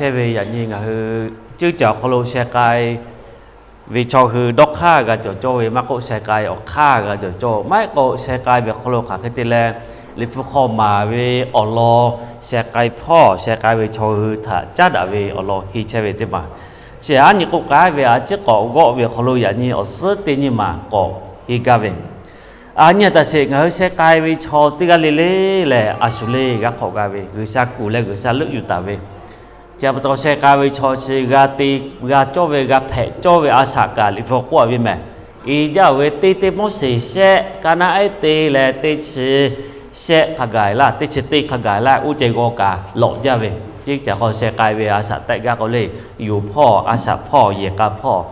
chehˇ ve yaꞈ nyi ngaˬ hui ceuˇ caˬ awˬ hk'aw lo sheh k'ai ve chaw hui dawˇ hk'aˇ g'a cawˬ cawˇ ve maˇ k'oˆ, sheh k'ai awˬ hk'aˇ g'a cawˬ cawˇ maˇ heˆ k'o, sheh k'ai ve awˬ hk'aw lo hk'aˬ hk'e te leh, Liꞈ hpu hk'aw maˍ ve awˬ lawn sheh k'ai hpawˇ sheh k'ai ve chaw hui htaꞈ caˉ daꞈ ve awˬ lawn henˇ chehˇ ve teˇ maˬ. Chi aˉ nyi k'oˆ k'ai ve a ciˉ k'awꞈ g'awˆ ve awˬ hk'aw lo yaꞈ nyi awˬ suhˉ teˇ nyi maˬ k'awꞈ henˇ gaˇ ve, a nyi a taꞈ sheˍ ngaˬ hui sheh k'ai ve chaw teˇ g'aˇ le le lehˬ, a shuˍ le g'a hk'awꞈ g'a ve, G'uiˬsha kuˬ leh G'uiˬsha leuˆ yuˬ taˍ ve, chi pa taw sheh k'ai ve chaw chi g'a te, g'a cawˇ ve, g'a hpehꞈ cawˇ ve a shaꞈ kaꞈ Liꞈ hpu k'oˆ a ve mehˬ. I jaˇ ve teˇ teˇ Moˉseˍ shehˆ, ka naˉ ehˉ te leh teˇ chi shehˆ hk'a gaˬ laˇ, teˇ chi teˇ hk'a gaˬ laˇ, oˇ ceh g'aw kaꞈ lawꞈ jaˇ ve, ceuˇ caˬ hk'aw sheh k'ai ve a shaꞈ tehꞈ gaˇ k'o le, yuˬ hpawˇ, a shaꞈ hpawˇ, yehˬ k'a hpawˇ,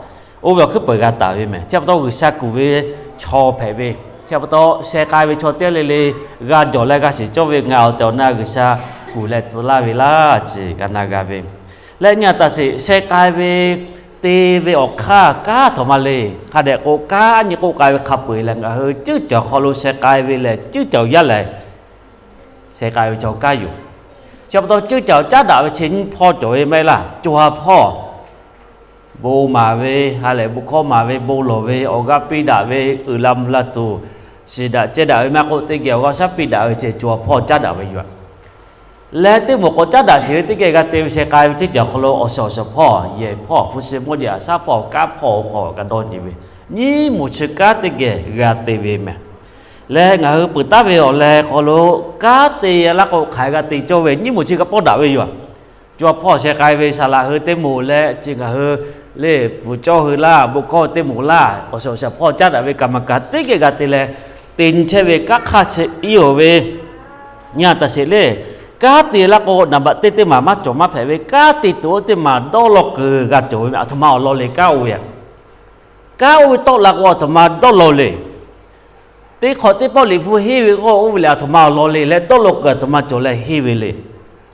oˇ ve awˬ hkuiˉ peuˬ g'a taˍ ve mehˬ. Chi pa taw G'uiˬsha kuˬ ve chaw hpehꞈ ve, chi pa taw sheh k'ai ve chaw teˇ g'aˇ le le g'a jawˬ leh g'a shiˍ cawˇ ve, ngaˬ awˬ tehˬ awˬ na G'uiˬsha kuˬ leh tcuh laˇ ve laˇ, chi g'a na g'a ve. Leh nyi a taꞈ sheˍ sheh k'ai ve te ve awˬ hk'aˇ kanˉ htaꞈ ma le. Hk'a dehꞈ k'o kanˉ nyi k'oˆ k'ai ve hk'a peu-eˬ lehˬ, ngaˬ hui ceuˇ caˬ awˬ hk'aw lo sheh k'ai ve lehˬ, ceuˇ caˬ awˬ yanˇ lehˬ, sheh k'ai ve chaw kanˉ yoˬ. Chi pa taw ceuˇ caˬ caˉ daꞈ ve chi nyiˇ hpawˇ cawˬ ve maˇ heˆ laˇ. Co ha hpawˇ, bon maˍ ve, ha lehˬ bon hkawˇ maˍ ve, bon lawˬ ve, awˬ g'aˇ piˇ daꞈ ve, uiˍ la mvuh la tuˬ, shiˍ daꞈ ceh daꞈ ve maˇ k'oˆ, teˇ geh awˬ g'aˇ shaˉ piˇ daꞈ ve chi co ha hpawˇ caˉ daꞈ ve yoˬ. Leh teˇ moˍ k'awꞈ caˉ daꞈ sheˍ ve teˇ geh g'a te ve sheh k'ai ve ceuˇ caˬ awˬ hk'aw lo awˬ shawˍ awˬ shawˍ hpawˇ, yehˬ hpawˇ, hpu shi mawˇ jeˬ, aꞈ shaˉ hpawˇ, kanˉ hpawˇ awˬ hk'aw g'a dawˇ nyi ve, nyiˇ moˍ chi kanˉ teˇ geh g'a te ve mehˬ. Leh ngaˬ hui peuˬ taˉ ve awˬ leh hk'aw lo kanˉ te laˇ k'o hk'aˬ hk'e g'a te cawˇ ve, nyiˇ moˍ chi g'a pawˆ daꞈ ve yoˬ. Co ha hpawˇ sheh k'ai ve saˍ laꞈ hui teˇ moˍ leh chi ngaˬ hui le, bvuhˬ cawˇ hui laˇ, bon hkawˇ teˇ moˍ laˇ, awˬ shawˍ awˬ shawˍ hpawˇ caˉ daꞈ ve kaˍ maˍ kaꞈ teˇ geh g'a te leh, te nyi chehˇ ve kanˉ hk'aˇ chi iˉ oˬ ve, nyi a taꞈ sheˍ le. Kanˉ te laˇ k'o naˍ baꞈ teˇ teˇ maˬ maˇ cawˬ maˇ hpehꞈ ve, kanˉ te tuˬ oˇ teˇ maˬ dawˇ law kuiˬ g'a cawˬ ve mehˬ. Aˬ htoꞈ ma awˬ lawn le kanˉ oˇ ve, kanˉ oˇ ve tawˆ la k'o aˬ htoꞈ ma dawˇ law le. Teˇ hk'awꞈ teˇ pawˆ Liꞈ hpu henˇ ve k'o, oˇ ve lehˬ aˬ htoꞈ ma awˬ lawn le leh dawˇ law kuiˬ aˬ htoꞈ ma cawˬ leh henˇ ve le.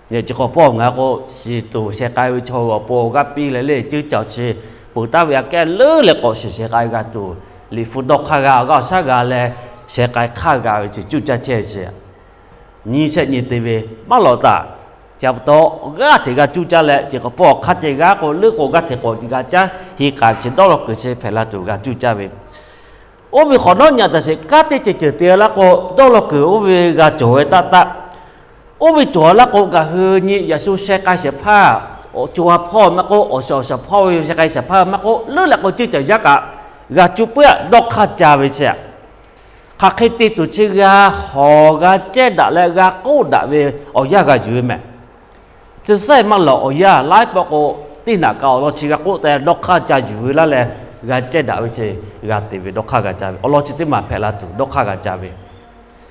Chi hk'awꞈ pawˆ ngaˬ k'o, shiˍ tuˬ sheh k'ai ve chaw awˬ pon awˬ g'aˇ piˇ leh le, ceuˇ caˬ chi peuˬ taˉ ve aꞈ kehˉ leuˉ leh k'awꞈ shiˍ sheh k'ai g'a tuˬ, Liꞈ hpu dawˇ hk'aˇ g'a, awˬ g'aˇ awˬ shaˉ g'a leh sheh k'ai hk'aˇ g'a ve chi cuˇ caˇ chehˇ chi nyiˇ shehˆ nyi te ve maˇ lawꞈ taꞈ. Chi pa taw g'aˇ hteꞈ g'a cuˇ caˇ leh, chi hk'awꞈ pawˆ awˬ hk'aˇ ceh g'aˇ k'o leuˉ k'o g'aˇ hteꞈ k'awꞈ g'a caˇ, henˇ k'ai chi dawˇ law kuiˬ chi hpehꞈ la tuˬ g'a cuˇ caˇ ve. Oˇ ve hk'awꞈ nawˉ nyi a taꞈ sheˍ, kanˉ teˇ ceuˬ ceuˬ te laˇ k'o dawˇ law kuiˬ oˇ ve g'a cawˬ ve taˆ taˆ. Oˇ ve cawˬ laˇ k'o ngaˬ hui nyi Yeˍsuˆ sheh k'ai shehˍ hpaˇ, co ha hpawˇ maˇ k'oˆ, awˬ shawˍ awˬ shawˍ hpawˇ ve sheh k'ai shehˍ hpaˇ maˇ k'oˆ, leuˉ leh k'o ceuˇ caˬ yaˇ kaꞈ g'a cuˇ puiˉ aꞈ dawˇ hk'aˇ ca ve chi aꞈ. Hk'aˬ hk'e te tuˬ chi g'a hawˬ g'a cehˇ daꞈ leh g'a k'oˆ daꞈ ve awˬ yanˇ g'a yuˬ ve mehˬ. Chi saiˇ maˇ lawˬ awˬ yanˇ laiˉ pawˆ k'o, teˇ naꞈ kaꞈ awˬ lawn chi g'a k'oˆ te dawˇ hk'aˇ ca yuˬ ve laˇ leh, g'a cehˇ daꞈ ve chi g'a te ve dawˇ hk'aˇ g'a ca ve, awˬ lawn chi teˇ maˬ hpehꞈ la tuˬ dawˇ hk'aˇ g'a ca ve.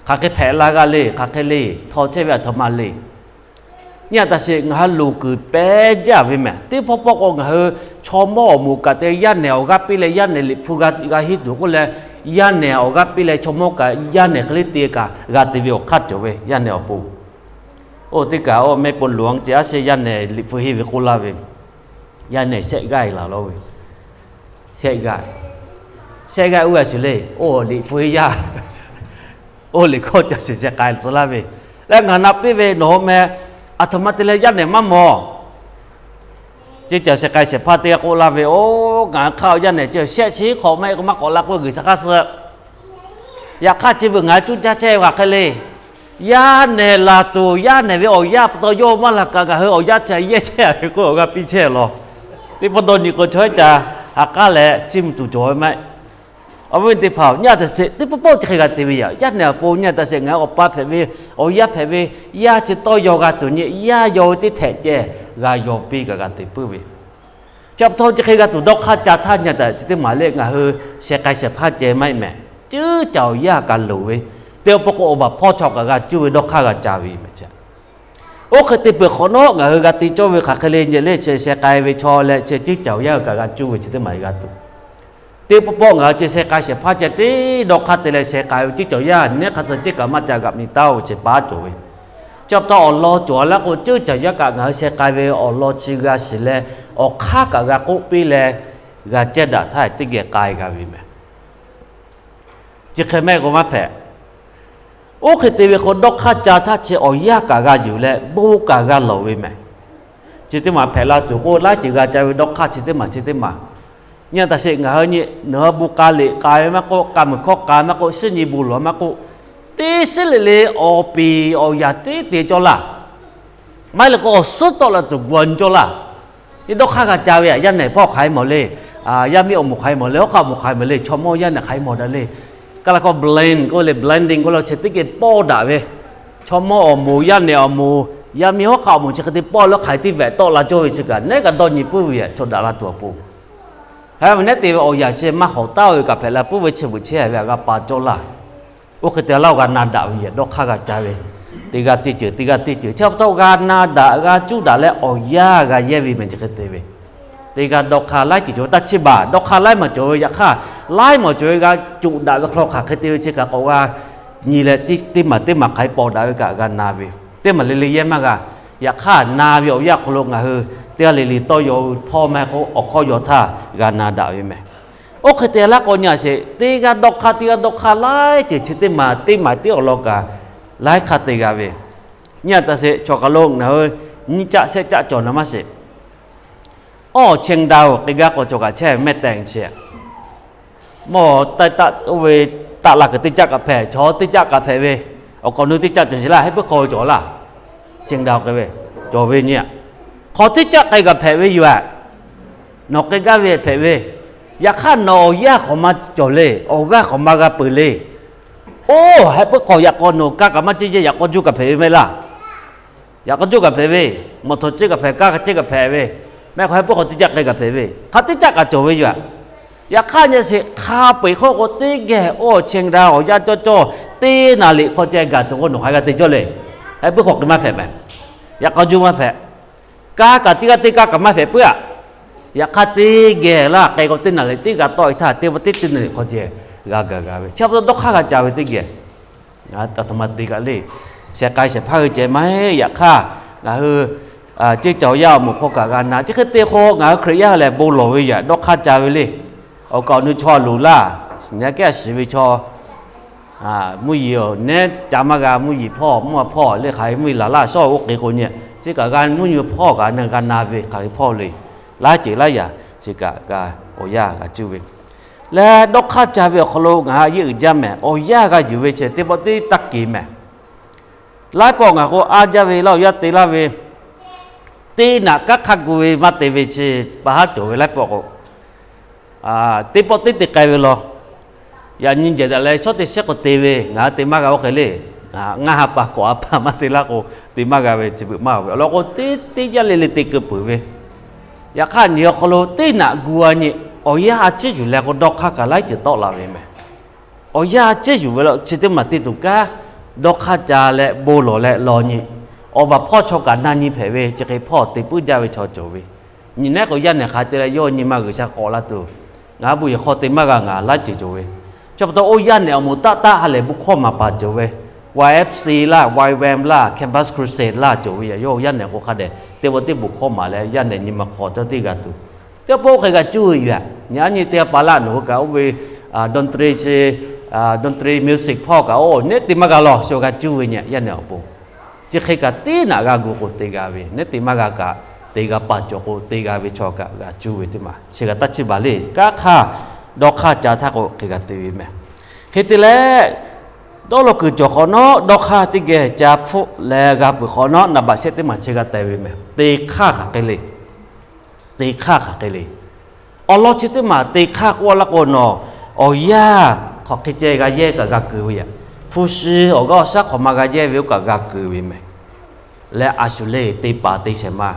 Hk'aˬ hk'e hpehꞈ la g'a le, hk'aˬ hk'e le, htaw chehˇ ve aˬ htoꞈ ma le. Nyi a taꞈ sheˍ, ngaˬ hui luˬ kuiˬ pehˇ jaˇ ve mehˬ. Teˇ pawˆ pawˆ k'o ngaˬ hui chaw mawˇ awˬ moˍ kaꞈ te yaˇ nehˬ awˬ g'aˇ piˇ leh yaˇ nehˬ Liꞈ hpu g'a henˇ tuˬ k'oˆ leh, yaˇ nehˬ awˬ g'aˇ piˇ leh chaw mawˇ kaꞈ yaˇ nehˬ hk'e le te kaꞈ g'a te ve awˬ hk'aˇ cawˬ ve yaˇ nehˬ awˬ pon. Oˇ teˇ kaꞈ oˇ mehˆ po luˬ-anˉ ceh aˉ sheˆ yaˇ nehˬ Liꞈ hpu henˇ ve k'oˆ laˇ ve, yaˇ nehˬ shehˆ g'aˇ e laˬ law ve, shehˆ g'aˇ, shehˆ g'aˇ oˇ g'a shiˍ le. Oˇ Liꞈ hpu henˇ yaˇ, oˇ liꞈ hkawˇ ca shiˍ sheh k'ai tcuh laˇ ve, leh ngaˬ na piˇ ve nawˬ hui meh aˬ htoꞈ ma te leh yaˇ nehˬ maˇ mawˬ. Ceuˇ caˬ sheh k'ai shehˍ hpaˇ teˇ g'aˇ k'oˆ laˇ ve, oˇ ngaˬ hk'aˇ yaˇ nehˬ ceuˇ shehˆ chi hk'awꞈ maˇ heˆ k'o maˇ k'awꞈ la k'oˆ ve G'uiˬsha hk'aˇ suh. Yaꞈ hk'aˇ chi beuꞈ ngaˬ hui cuˇ caˇ chehˇ ve hk'aˬ hk'e le. Yaˇ nehˬ laˬ tuˬ yaˇ nehˬ ve awˬ yanˇ pa taw yawˇ maˇ laˬ kaꞈ ngaˬ hui awˬ yanˇ ca yehˇ chehˇ a ve k'oˆ awˬ g'aˇ piˇ chehˇ law. Teˇ pawˆ dawˇ nyi k'o chaw ehˉ ca ha k'aˉ leh chiˇ mvuh tuˬ cawˬ ve maˇ heˆ. Awˬ viˉ teˇ hpaˍ, nyi a taꞈ sheˍ, teˇ pawˆ pawˆ chi hk'e g'a te ve yaꞈ, yaˇ nehˬ awˬ pon nyi a taꞈ sheˍ, ngaˬ hui awˬ pa hpehꞈ ve, awˬ yaˇ hpehꞈ ve, yaˇ chi tawˇ yaw g'a tuˬ nyi, yaˇ yaw ve teˇ htehꞈ ceh g'a yaw piˇ kaꞈ g'a te puiˉ ve. Chi pa taw chi hk'e g'a tuˬ dawˇ hk'aˇ ca htaˇ nyi a taꞈ chi teˇ maˬ leh ngaˬ hui sheh k'ai shehˍ hpaˇ ceh maˇ heˆ mehˬ. Ceuˇ caˬ awˬ yanˇ kaꞈ loˍ ve, teˇ pawˆ k'o awˬ baˬ hpawˇ chaw kaꞈ g'a cuˇ ve dawˇ hk'aˇ g'a ca ve mehˬ chi. Oˇ hk'e te peuˬ hk'awꞈ nawˉ ngaˬ hui g'a te cawˇ ve hk'aˬ hk'e le nyi le, chi sheh k'ai ve chaw leh chi ceuˇ caˬ awˬ yanˇ hui kaꞈ g'a cuˇ ve chi teˇ maˬ g'a tuˬ. Teˇ pawˆ pawˆ ngaˬ hui chi sheh k'ai shehˍ hpaˇ ceh teˇ dawˇ hk'aˇ te leh sheh k'ai ve ceuˇ caˬ awˬ yanˇ nehˉ hk'a suh ceuˇ kaꞈ maˇ ca g'aꞈ mi taˉ-oˬ ve chi pa cawˬ ve. Chi pa taw awˬ lawn cawˬ laˇ k'o ceuˇ caˬ awˬ yanˇ kaꞈ ngaˬ hui sheh k'ai ve awˬ lawn chi g'a shiˍ leh, awˬ hk'aˇ kaꞈ g'a k'oˆ piˇ leh, g'a cehˇ daꞈ htaˇ teˇ geh k'ai g'a ve mehˬ. Chi hk'e mehˆ k'o maˇ hpehꞈ. Oˇ hk'e te ve k'o dawˇ hk'aˇ ca htaˇ chi awˬ yanˇ kaꞈ g'a yuˬ leh bon kaꞈ g'a lawˬ ve mehˬ. chi teˇ maˬ hpehꞈ la tuˬ k'o, laiˉ ceuˬ g'a ca ve dawˇ hk'aˇ chi teˇ maˬ chi teˇ maˬ. Nyi a taꞈ sheˍ, ngaˬ hui nyi nawˬ hui bon k'a liꞈ k'a ve maˇ k'oˆ, k'a muiˬ hkawˇ k'a maˇ k'oˆ, shiˉ nyi bon lawˬ maˇ k'oˆ, teˇ shiˉ le le awˬ piˍ awˬ yaꞈ teˇ te cawˇ laˇ. Maˇ heˆ leh k'o awˬ suhˉ tawˆ la tuˬ gu a nyi cawˇ laˇ. Nyi dawˇ hk'aˇ g'a ca ve yaˇ nehˬ hpawˇ hk'aˬ hk'e mawˬ le, yaˇ miˇ awˬ moˍ hk'aˬ hk'e mawˬ le, hawˉ hk'aˆ awˬ moˍ hk'aˬ hk'e mawˬ le, chaw mawˇ yaˇ nehˬ hk'aˬ hk'e mawˬ daꞈ le. Kaˇ la k'o blend k'oˆ le, blending k'oˆ le, chi teˇ geh pawˇ daꞈ ve, chaw mawˇ awˬ moˍ yaˇ nehˬ awˬ moˍ, yaˇ miˇ hawˉ hk'aˆ awˬ moˍ chi hk'e te pawˇ leh hk'aˬ hk'e tiˉ vehꞈ tawˆ la cawˇ ve chi kaꞈ, nehˉ kaꞈ dawˇ nyi puiˉ ve yaꞈ chaw daꞈ la tuˬ awˬ pon, ha ve nehˉ te ve awˬ yaꞈ chi maˇ hawˍ taˉ ve kaꞈ hpehꞈ la puiˉ ve, chi beuꞈ chehˇ ve g'a pa cawˇ laˇ. Oˇ hk'e te laˇ, g'a na daꞈ ve yaꞈ dawˇ hk'aˇ g'a ca ve, teˇ g'aˇ teˇ ceuˬ teˇ g'aˇ teˇ ceuˬ chi pa taw g'a na daꞈ g'a cuˇ daꞈ leh awˬ yanˇ g'a yehˇ ve mehˬ chi hk'e te ve, teˇ g'aˇ dawˇ hk'aˇ laiˉ ceuˬ cawˬ ve taˇ chiˇ baˬ, dawˇ hk'aˇ laiˉ maˬ cawˬ ve yaꞈ hk'aˇ, laiˉ maˬ cawˬ ve g'a cuˬ daꞈ ve hk'aw lo hk'aˬ hk'e te ve chi kaꞈ k'awꞈ g'a nyi leh, teˇ maˬ teˇ maˬ hk'aˬ hk'e paw daꞈ ve kaꞈ g'a na ve, teˇ maˬ le le yehˇ maˇ g'a. Yaꞈ hk'aˇ na ve awˬ yanˇ hk'aw lo ngaˬ hui teˇ g'aˇ le le tawˇ yaw hpawˇ maˇ heˆ k'o awˬ hkawˇ yaw htaˇ g'a na daꞈ ve mehˬ. Oˇ hk'e te laˇ k'o nyi a sheˍ, teˇ g'aˇ dawˇ hk'aˇ teˇ g'aˇ dawˇ hk'aˇ laiˉ ceuˬ chi teˇ maˬ teˇ maˬ teˇ awˬ lawn kaꞈ laiˉ hk'aˇ te g'a ve. Nyi a taꞈ sheˍ, chaw hk'aˬ lo ngaˬ hui nyiˇ caˆ shehˆ caˆ cawˬ na maˇ sheˍ. Awˇ, Chengda-oˬ, k'ai gaˇ k'o cawˬ kaꞈ chehˇ mehˆ tehˬ chi mawˬ taˆ taˆ oˇ ve taˆ la kuiˬ teˇ caˆ kaꞈ hpehꞈ, chaw teˇ caˆ kaꞈ hpehꞈ ve, awˬ kawꞈ nu teˇ caˆ cawˬ sheˍ laˇ, hehˉ puiˉ hk'aw ve cawˬ laˇ. Chengda-oˬ, k'ai ve cawˬ ve nyi a, hk'aw teˇ caˆ k'ai kaꞈ hpehꞈ ve yoˬ aꞈ. Nawˬ k'ai gaˇ ve hpehꞈ ve, yaꞈ hk'aˇ nawˬ awˬ yanˇ hk'awꞈ ma cawˬ le, awˬ g'aˇ hk'awꞈ ma g'a peuˬ le. Oˇ, hehˉ puiˉ hk'aw yaꞈ k'aw nawˬ kaˇ kaꞈ maˇ ceˇ ceˇ, yaꞈ k'aw juˇ kaꞈ hpehꞈ ve maˇ heˆ laˇ. Yaꞈ k'aw juˇ kaꞈ hpehꞈ ve, mawˬ htawꞈ ceˇ kaꞈ hpehꞈ, kaˇ kaꞈ ceˇ kaꞈ hpehꞈ ve, mehˆ hk'aw hehˉ puiˉ hk'aw teˇ caˆ k'ai kaꞈ hpehꞈ ve, hk'aˬ teˇ caˆ kaꞈ cawˬ ve yoˬ aꞈ. Yaꞈ hk'aˇ nyi sheˍ, hk'a peu-eˬ hk'oˆ k'o teˇ geh oˇ Chengda awˬ yanˇ cawˇ cawˇ teˇ naˍ riˍ hk'aw ceh gaˬ tuˬ k'o nawˬ hk'aˬ hk'e g'a te cawˇ le. Hehˉ puiˉ hk'aw k'ai maˇ hpehꞈ mehˬ. Yaꞈ k'aw juˇ maˇ hpehꞈ. Kaˇ kaꞈ teˇ g'aˇ teˇ kaˇ kaꞈ maˇ hpehꞈ puiˉ aꞈ. Yaꞈ hk'aˇ teˇ geh laˇ k'ai k'o teˇ naˍ riˍ teˇ g'aˇ tawˆ e htaˇ teˇ pawˆ teˇ teˇ naˍ riˍ hk'aw ceh g'a gaˬ g'a ve. Chi pa taw dawˇ hk'aˇ g'a ca ve teˇ geh aˬ htoꞈ ma te kaꞈ le. Shehˍ k'ai shehˍ hpaˇ hui ceh maˇ heˆ. Yaꞈ hk'aˇ ngaˬ hui ceˇ cawˬ yaˇ awˬ moˍ hk'aw kaꞈ g'a na. Chi hk'e te k'o ngaˬ hui Hkriꞈ yaˇ lehˬ bon lawˬ ve yaꞈ dawˇ hk'aˇ ca ve le. Awˬ kaꞈ awˬ nu chaw a loˍ laˇ, nyi kehˉ a shiˍ ve chaw mvuhˇ yeˬ nehˉ ca maˇ g'a, mvuhˇ yeˬ hpawˇ mvuhˇ ma hpawˇ le hk'aˬ hk'e mvuhˇ yeˬ laˬ laˇ shawˉ oˇ hk'e k'o nyi, chi kaꞈ g'a mvuhˇ yeˬ hpawˇ kaꞈ g'a na ve hk'aˬ hk'e hpawˇ le. Laiˉ ceuˬ laiˉ yaꞈ chi kaꞈ g'a awˬ yanˇ g'a cuˇ ve leh dawˇ hk'aˇ ca ve awˬ hk'aw lo ngaˬ hui a yeˇ uiˍ jaˇ mehˬ. Awˬ yanˇ g'a yuˬ ve chi teˇ pawˆ teˇ taˇ keꞈ mehˬ. Laiˉ pawˆ ngaˬ k'o aˉ jaˇ ve laˇ awˬ yanˇ te laˇ ve, teˇ naꞈ kanˉ hk'aˇ gu ve maˇ te ve chi pa haˉ cawˬ ve laiˉ pawˆ k'o, teˇ pawˆ teˇ te k'ai ve law. Yaꞈ nyi jehˬ daꞈ leh shawˉ teˇ shiˉ k'o te ve ngaˬ hui te maˇ g'a oˇ hk'e le. Ngaˬ ha pa kawꞈ a pa maˇ te laˇ k'o te maˇ g'a ve chi beuꞈ maˇ ve awˬ lawn k'o, teˇ teˇ jaˇ le le te keu peuˬ ve. Yaꞈ hk'aˇ nyi awˬ hk'aw lo teˇ naꞈ gu a nyi, awˬ yanˇ a ciˉ yuˬ leh k'o dawˇ hk'aˇ kaꞈ laiˉ ceuˬ tawˆ la ve mehˬ. Awˬ yanˇ a ciˉ yuˬ ve la chi teˇ maˬ te tuˬ kaꞈ dawˇ hk'aˇ ca leh bon lawˬ leh law nyi. Awˬ baˬ hpawˇ chaw kaꞈ na nyi hpehꞈ ve, chi hk'e hpawˇ te puiˉ jaˇ ve chaw cawˬ ve. Nyi nehˉ k'o yaˇ nehˬ hk'aˬ te leh yawˇ nyi ma G'uiˬsha k'awꞈ la tuˬ, ngaˬ hui bon yehˬ hk'aw te maˇ g'a ngaˬ laiˉ ceuˬ cawˬ ve. Chi pa taw oˇ yaˇ nehˬ awˬ moˍ taˆ taˆ ha lehˬ bon hkawˇ maˍ paˍ cawˬ ve, Y F C laˇ, Y W A M laˇ, Campus Crusade laˇ cawˬ ve yaꞈ yawˇ yaˇ nehˬ k'o hk'a dehꞈ teˇ pawˆ teˇ bon hkawˇ maˍ leh yaˇ nehˬ nyi ma hk'aw cawˇ teˇ g'a tuˬ, teˇ pawˆ oˇ hk'e g'a cuˇ ve yoˬ aꞈ. Nyi a nyi teˇ g'aˇ pa laˇ nawˬ hui kaꞈ oˇ ve dawˇ ntre chi, dawˇ ntre music hpawˇ kaꞈ oˇ nehˉ te maˇ g'a law sho g'a cuˇ ve nyi yaˇ nehˬ awˬ pon. Chi hk'e kaꞈ teˇ naꞈ g'a gu k'o te g'a ve, nehˉ te maˇ g'a kaꞈ te g'a pa cawˬ k'o te g'a ve chaw kaꞈ g'a cuˇ ve teˇ maˬ chi g'a taˇ chiˇ baˬ le. Kanˉ hk'aˇ dawˇ hk'aˇ ca htaˇ k'o hk'e g'a te ve mehˬ. Hk'e te leh, dawˇ law kuiˬ cawˬ hk'awꞈ nawˉ dawˇ hk'aˇ teˇ geh ca hpfuhˆ leh g'a peuˬ hk'awꞈ nawˉ naˍ baꞈ shehˆ teˇ maˬ chi g'a teh ve mehˬ. Te hk'aˇ hk'aˬ hk'e le. Te hk'aˇ hk'aˬ hk'e le. Awˬ lawn chi teˇ maˬ te hk'aˇ k'oˆ laˇ k'o nawˬ, awˬ yanˇ hk'aˬ hk'e ceh g'a yehˇ kaꞈ g'a keu ve yaꞈ. Hpu shi awˬ g'aˇ awˬ shaˉ hk'awꞈ ma g'a yehˇ ve oˇ kaꞈ g'a keu ve mehˬ. Leh a shuˍ le te paˍ te shehˍ ma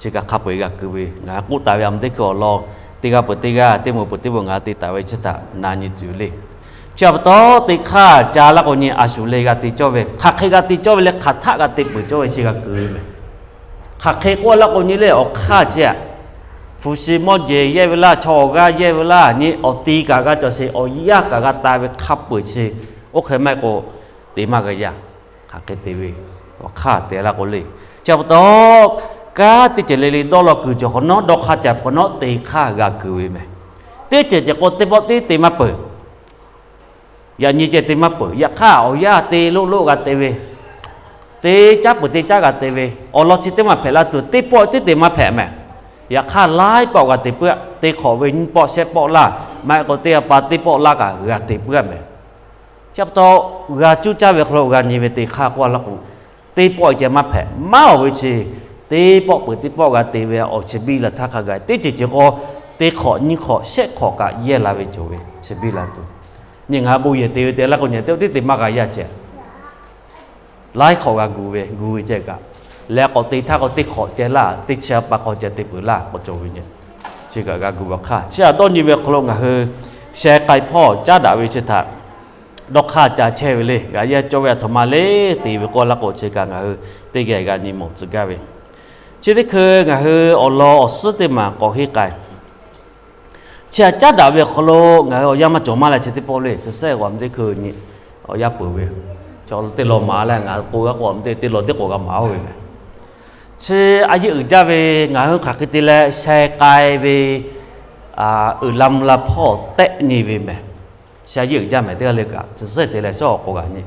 chi kaꞈ hk'a peu-eˬ g'a keu ve. Ngaˬ k'oˆ taˍ ve a meuˇ teˇ hkui awˬ lawn, teˇ g'aˇ peuˬ teˇ g'aˇ, teˇ mvuhˇ peuˬ teˇ mvuhˇ ngaˬ te taˍ ve chi htaꞈ na nyi tuˬ le. Chi pa taw te hk'aˇ ca laˇ k'o nyi a shuˍ le g'a te cawˇ ve, hk'aˬ hk'e g'a te cawˇ ve leh hk'aˬ htaˆ g'a te peuˬ cawˇ ve chi g'a keu ve mehˬ. Hk'aˬ hk'e k'oˆ laˇ k'o nyi le awˬ hk'aˇ chi aꞈ, hpu shi mawˇ jeˬ yehˇ ve laˇ, chaw awˬ g'aˇ yehˇ ve laˇ, nyi awˬ ti kaꞈ g'a cawˬ sheˍ, awˬ yanˇ kaꞈ g'a ta ve hk'a peu-eˬ chi, oˇ hk'e maˇ heˆ k'o te maˇ g'a yaˇ. Hk'aˬ hk'e te ve, awˬ hk'aˇ te laˇ k'o le. Chi pa taw, kanˉ teˇ ceuˬ le le dawˇ law kuiˬ cawˬ hk'awꞈ nawˉ, dawˇ hk'aˇ ca hk'awꞈ nawˉ te hk'aˇ g'a keu ve mehˬ. Teˇ ceuˬ ceuˬ k'o teˇ pawˆ teˇ te maˇ peuˬ. Yaꞈ nyi ceh te maˇ peuˬ. Yaꞈ hk'aˇ awˬ yanˇ te loˆ loˆ g'a te ve, Teˇ caˉ peuˬ teˇ caˉ g'a te ve, awˬ lawn chi teˇ maˇ hpehꞈ la tuˬ, teˇ pawˆ teˇ te maˇ hpehꞈ mehˍ. Yaꞈ hk'aˇ, laiˉ pawˆ g'a te puiˉ-aˆ. Teˇ hk'awꞈ ve nyiˇ pawˆ shehˆ pawˆ laˇ, maˇ heˆ k'o teˇ g'aˇ pa teˇ pawˆ laˇ kaꞈ g'a te puiˉ-aˆ mehˍ. Chi pa taw, g'a cuˇ caˇ ve hk'aw lo g'a nyi ve teˇ hk'aˇ k'oˆ laˇ k'o, teˇ pawˆ ceh maˇ hpehꞈ, maˇ awˬ ve chi teˇ pawˆ peuˬ teˇ pawˆ g'a te ve awˬ chi biˇ la htaˇ hk'a gaˬ teˇ ceuˬ ceuˬ k'o, teˇ hk'awꞈ nyiˇ hk'awꞈ shehˆ hk'awꞈ kaꞈ yehˇ la ve cawˬ ve chi biˇ la tuˬ. Nyi ngaˬ hui bon yehˬ te ve te laˇ k'o, nyi teˇ teˇ te maˇ g'a yaˇ ceh. Laiˉ hk'awꞈ g'a gu ve, gu ve ceh kaꞈ, leh k'awꞈ te htaˇ k'o teˇ hk'awꞈ ceh laˇ, teˇ chi pa hk'aw ceh te peuˬ laˇ k'awꞈ cawˬ ve nyi. Chi kaꞈ g'a gu ve awˬ hk'aˇ, chi htaꞈ dawˇ nyi ve hk'aw lo ngaˬ hui sheh k'ai hpawˇ caˉ daꞈ ve chi htaꞈ dawˇ hk'aˇ ca chehˇ ve le. G'aꞈ yaˇ cawˇ ve aˬ htoꞈ ma le te ve k'oˆ laˇ k'o, chi kaꞈ ngaˬ hui teˇ geh g'a nyi mawˬ tcuh gaˇ ve. Chi teˇ hkui ngaˬ hui awˬ lawn awˬ suhˉ teˇ maˬ k'awꞈ henˇ k'ai. Chi htaꞈ caˉ daꞈ ve awˬ hk'aw lo ngaˬ hui awˬ yanˇ maˇ cawˬ maˇ leh chi teˇ pawˆ le, chi sehˉ g'awˬ teˇ hkui nyi awˬ yanˇ peuˬ ve. Chaw teˇ lawˬ maˍ leh ngaˬ hui k'o g'a k'o teˇ teˇ lawˬ teˇ k'awꞈ g'a maˍ-oˬ ve mehˍ. Chi a yeˇ uiˍ jaˇ ve ngaˬ hui hk'aˬ hk'e te leh sheh k'ai ve uiˍ la mvuh la hpawˇ tehˆ nyi ve mehˍ. Sheh a yeˇ uiˍ jaˇ mehˍ teˇ g'aˇ le kaꞈ, chi sehˉ te leh shawˉ awˬ k'o g'a nyi.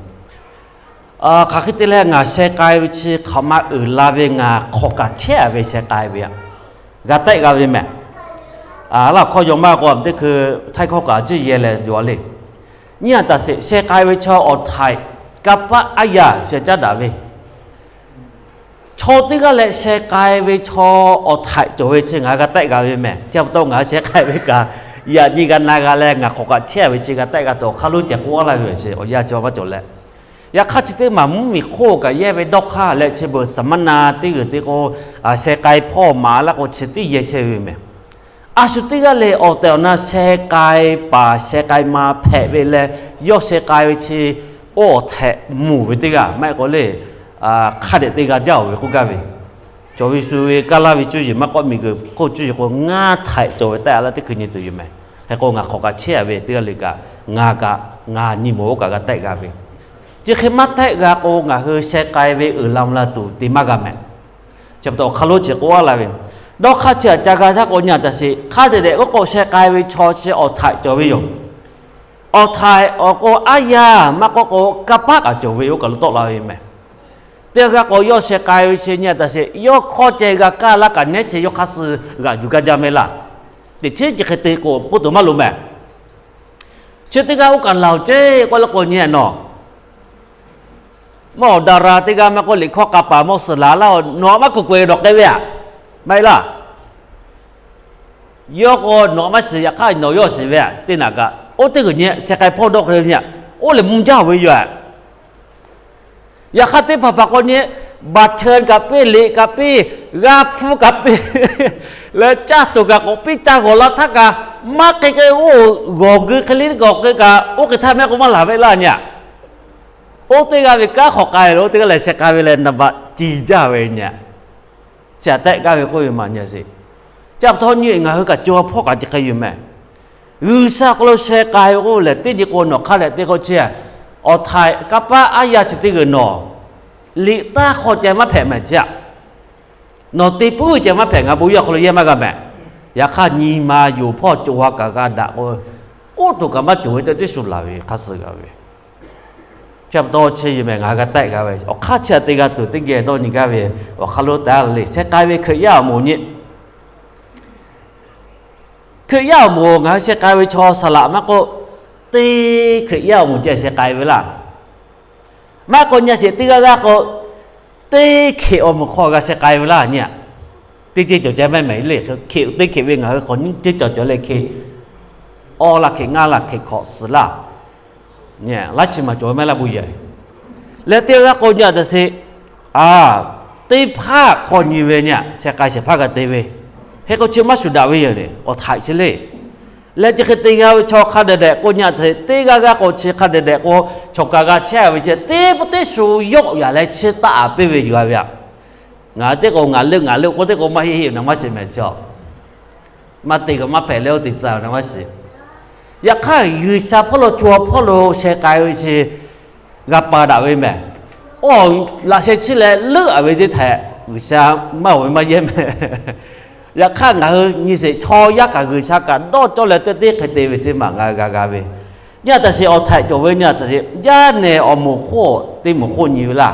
Hk'aˬ hk'e te leh ngaˬ sheh k'ai ve chi hk'aˬ ma uiˍ la ve ngaˬ hk'awꞈ kaꞈ chehˇ-a ve sheh k'ai ve aꞈ, g'a tehˆ g'a ve mehˍ. Laˇ hkawˇ yaw maˇ k'o teˇ hkui htaiˇ hkawˇ kaꞈ jiˇ yehˇ leh yaw le. Nyi a taˍ sheˍ, sheh k'ai ve chaw awˬ htaiꞈ kanˇ paˆ aˉ yaˇ sheh caˉ daꞈ ve, chaw teˇ g'aˇ leh sheh k'ai ve chaw awˬ htaiꞈ cawˬ ve chi ngaˬ g'a tehˆ g'a ve mehˍ. Chi pa taw ngaˬ sheh k'ai ve kaꞈ, yaꞈ nyi g'a na g'a leh ngaˬ hk'awꞈ kaꞈ chehˇ ve chi g'a tehˆ g'a tuˬ awˬ hk'aˇ lonˉ ceh k'oˆ laˇ ve awˬ chi awˬ yanˇ chi maˇ cawˬ leh, yaꞈ hk'aˇ chi teˇ maˬ mvuhˇmiˬ hk'oˆ kaꞈ yehˇ ve dawˇ hk'aˇ leh chi beuꞈ saˍ maˇ na teˇ g'uiˬ te k'o, sheh k'ai hpawˇ maˍ laˇ k'o chi teˇ yehˇ chehˇ ve mehˍ. A shu teˇ g'aˇ leh awˬ tehˬ awˬ na sheh k'ai paˍ sheh k'ai ma hpehꞈ ve leh, yawˇ sheh k'ai ve chi oˇ awˬ htaiꞈ mvuhˇ ve teˇ g'aˇ maˇ heˆ k'o le, hk'a dehꞈ te g'a jaˇ-oˬ ve k'oˆ gaˇ ve. Cawˬ ve shu ve kaˇ laˇ ve cuˇ yiˍ maˇ k'awꞈ miˬguiˬ hk'oˆ cuˇ yiˍ k'o ngaˇ htaiꞈ cawˬ ve tehˆ a laˇ teˇ hkui nyi tuˬ yoˬ mehˍ. Hk'e k'o ngaˬ hk'awꞈ kaꞈ chehˇ-a ve teˇ g'aˇ le kaꞈ, ngaˬ kaꞈ ngaˬ nyi mawˬ oˇ kaꞈ g'a tehˆ g'a ve. Chi hk'e maˇ tehˆ g'a k'o ngaˬ hui sheh k'ai ve uiˍ la mvuh la tuˬ te maˇ g'a mehˍ. Chi pa taw awˬ hk'aˇ lonˉ chi k'oˆ laˇ ve, dawˇ hk'aˇ chi htaꞈ ca g'a htaˇ k'o nyi a taˍ sheˍ, hk'a dehꞈ dehꞈ k'oˆ k'o sheh k'ai ve chaw chi awˬ htaiꞈ cawˬ ve yoˬ. Awˬ htaiꞈ awˬ k'o aˉ yaˇ maˇ k'oˆ k'o kanˇ paˆ kaꞈ cawˬ ve oˇ kaꞈ lo tawˆ la ve mehˍ. Teˇ g'aˇ k'o yawˇ sheh k'ai ve chi nyi a taˍ sheˍ, yawˇ hkawˇ ceh g'a kaˇ laˇ kaꞈ nehˉ chi yawˇ hk'aˇ suh g'aꞈ yuˬ gaˇ jaˇ mehˍ laˇ. Teꞈ chiˉ chi hk'e te k'o k'oˆ tuˬ maˇ loˍ mehˍ. Chi teˇ g'aˇ oˇ kaꞈ laˬ-oˬ ceˇ k'oˆ laˇ k'o nyi a nawˬ, maˇ awˬ daˍ raˍ teˇ g'aˇ maˇ k'oˆ liꞈ hkawˇ k'a paˍ mawˇ suhˍ laˬ laˇ-oˬ, nawˬ maˇ kuˬ k'oꞈ-e dawˬ k'ai ve aꞈ, maˇ heˆ laˇ. Yawˇ k'o nawˬ maˇ shiˍ, yaꞈ hk'aˇ nawˬ yawˇ shiˍ ve aꞈ, teˇ naꞈ kaꞈ oˇ teˇ g'uiˬ nyi sheh k'ai hpawˇ dawˇ hk'e nyi a, oˇ lehˬ mvuh jaˇ-oˬ ve yoˬ aꞈ. Yaꞈ hk'aˇ teˇ hpaˍ hpaˍ k'o nyi, baˬ cheu kaꞈ piˇ, liꞈ kaꞈ piˇ, g'aˇ hpfuhˇ kaꞈ piˇ, leh caˇ tuˬ kaꞈ k'awꞈ piˇ, caˇ g'awˬ la htaˇ kaꞈ maˇ hk'e k'e oˇ g'awˬ geu hk'e le g'awˬ k'e kaꞈ oˇ hk'e htaˇ mehˆ k'o maˇ laˬ ve laˇ nyi a. Oˇ teˇ g'aˇ ve kanˉ hk'awꞈ k'ai leh oˇ teˇ g'aˇ lehˬ sheh k'ai ve leh naˍ baꞈ ci jaˇ ve nyi a. Chi htaꞈ tehˆ gaˇ ve k'oˆ ve maˬ nyi a sheˍ. Chi pa taw nyi ngaˬ hui kaꞈ co ha hpawˇ kaꞈ chi hk'e yoˬ mehˍ. G'uiˬsha hk'aw lo sheh k'ai ve k'oˆ lehˬ, teˇ nyi k'o nawˬ hk'a dehꞈ te k'o chi, awˬ htaiꞈ kanˇ paˆ aˉ yaˇ chi teˇ g'uiˬ nawˬ liꞈ taˇ hk'aw ceh maˇ hpehꞈ mehˍ chi aꞈ. Nawˬ te puiˉ ve ceh maˇ hpehꞈ, ngaˬ bon yaˇ hk'aw lo yehˇ maˇ g'a mehˍ. Yaꞈ hk'aˇ nyi ma yoˬ hpawˇ co ha kaꞈ g'a daꞈ k'o, k'oˆ tuˬ kaꞈ maˇ cawˬ ve teˇ teˇ shu laˬ ve hk'a suh g'a ve. Chi pa taw chi yoˬ mehˍ, ngaˬ hui g'a tehˆ g'a ve awˬ hk'aˇ chi htaꞈ te g'a tuˬ teˇ geh dawˇ nyi gaˇ ve awˬ hk'aˇ lonˉ taˍ le. Sheh k'ai ve Hkriꞈ yaˇ awˬ moˍ nyi Hkriꞈ yaˇ awˬ moˍ ngaˬ hui sheh k'ai ve chaw saˍ laꞈ maˇ k'oˆ, teˇ Hkriꞈ yaˇ awˬ moˍ ceh sheh k'ai ve laˇ. Maˇ k'o nyi a sheˍ, teˇ g'aˇ g'aˇ k'o, teˇ Hkriꞈ awˬ moˍ hk'aw g'a sheh k'ai ve laˇ nyi a. Teˇ ceuˬ cawˬ ceh mehˍ mehˍ le. Hkriꞈ teˇ Hkriꞈ ve ngaˬ hui hk'awꞈ nyiˇ ceuˬ cawˬ cawˬ leh Hkriꞈ awˇ laˇ, Hkriꞈ ngaˇ laˇ, Hkriꞈ hkawꞈ suhˍ laˇ. Nyi a, laˇ chi maˬ cawˬ ve maˇ heˆ laˇ bon yaˇ. Leh teˇ g'aˇ k'o nyi a taˍ sheˍ, a, teˇ hpaˍ hk'aw nyi ve nyi a, sheh k'ai shehˍ hpaˇ g'a te ve. Hk'e k'o chi maˇ shuˍ daꞈ ve yoˬ le, awˬ htaiꞈ chi le. Leh chi hk'e te g'a ve chaw hk'a dehꞈ dehꞈ k'o nyi a taˍ sheˍ, teˇ g'aˇ g'aˇ k'o chi hk'a dehꞈ dehꞈ k'o, chaw kaꞈ g'a chehˇ ve chi teˇ pawˆ teˇ shu yawˆ yaꞈ leh chi taˆ a piˇ ve yuˬ a ve aꞈ. Ngaˬ teˇ k'o ngaˬ leuˆ ngaˬ leuˆ k'oˆ teˇ k'o maˇ heˆ heˆ na maˇ shiˍ mehˍ chi a. Maˇ te kaꞈ maˇ hpehꞈ leh oˇ te tcuh na maˇ shiˍ. Yaꞈ hk'aˇ G'uiˬsha hpawˇ lo co ha hpawˇ lo sheh k'ai ve chi g'a pa daꞈ ve mehˍ. Oˇ laꞈ sheh chiˇ leh leuˆ a ve teˇ htehꞈ G'uiˬsha maˇ oˬ ve maˇ yehˇ mehˍ. Yaꞈ hk'aˇ ngaˬ hui nyi sheˍ, chaw yaˇ kaꞈ G'uiˬsha kaꞈ dawˇ cawˇ leh teˇ teˇ hk'e te ve teˇ maˬ ngaˬ hui g'a g'a ve. Nyi a taˍ sheˍ, awˬ htaiꞈ cawˬ ve nyi a taˍ sheˍ, yaˇ nehˬ awˬ moˍ hk'oˆ teˇ moˍ hk'oˆ nyi ve laˇ.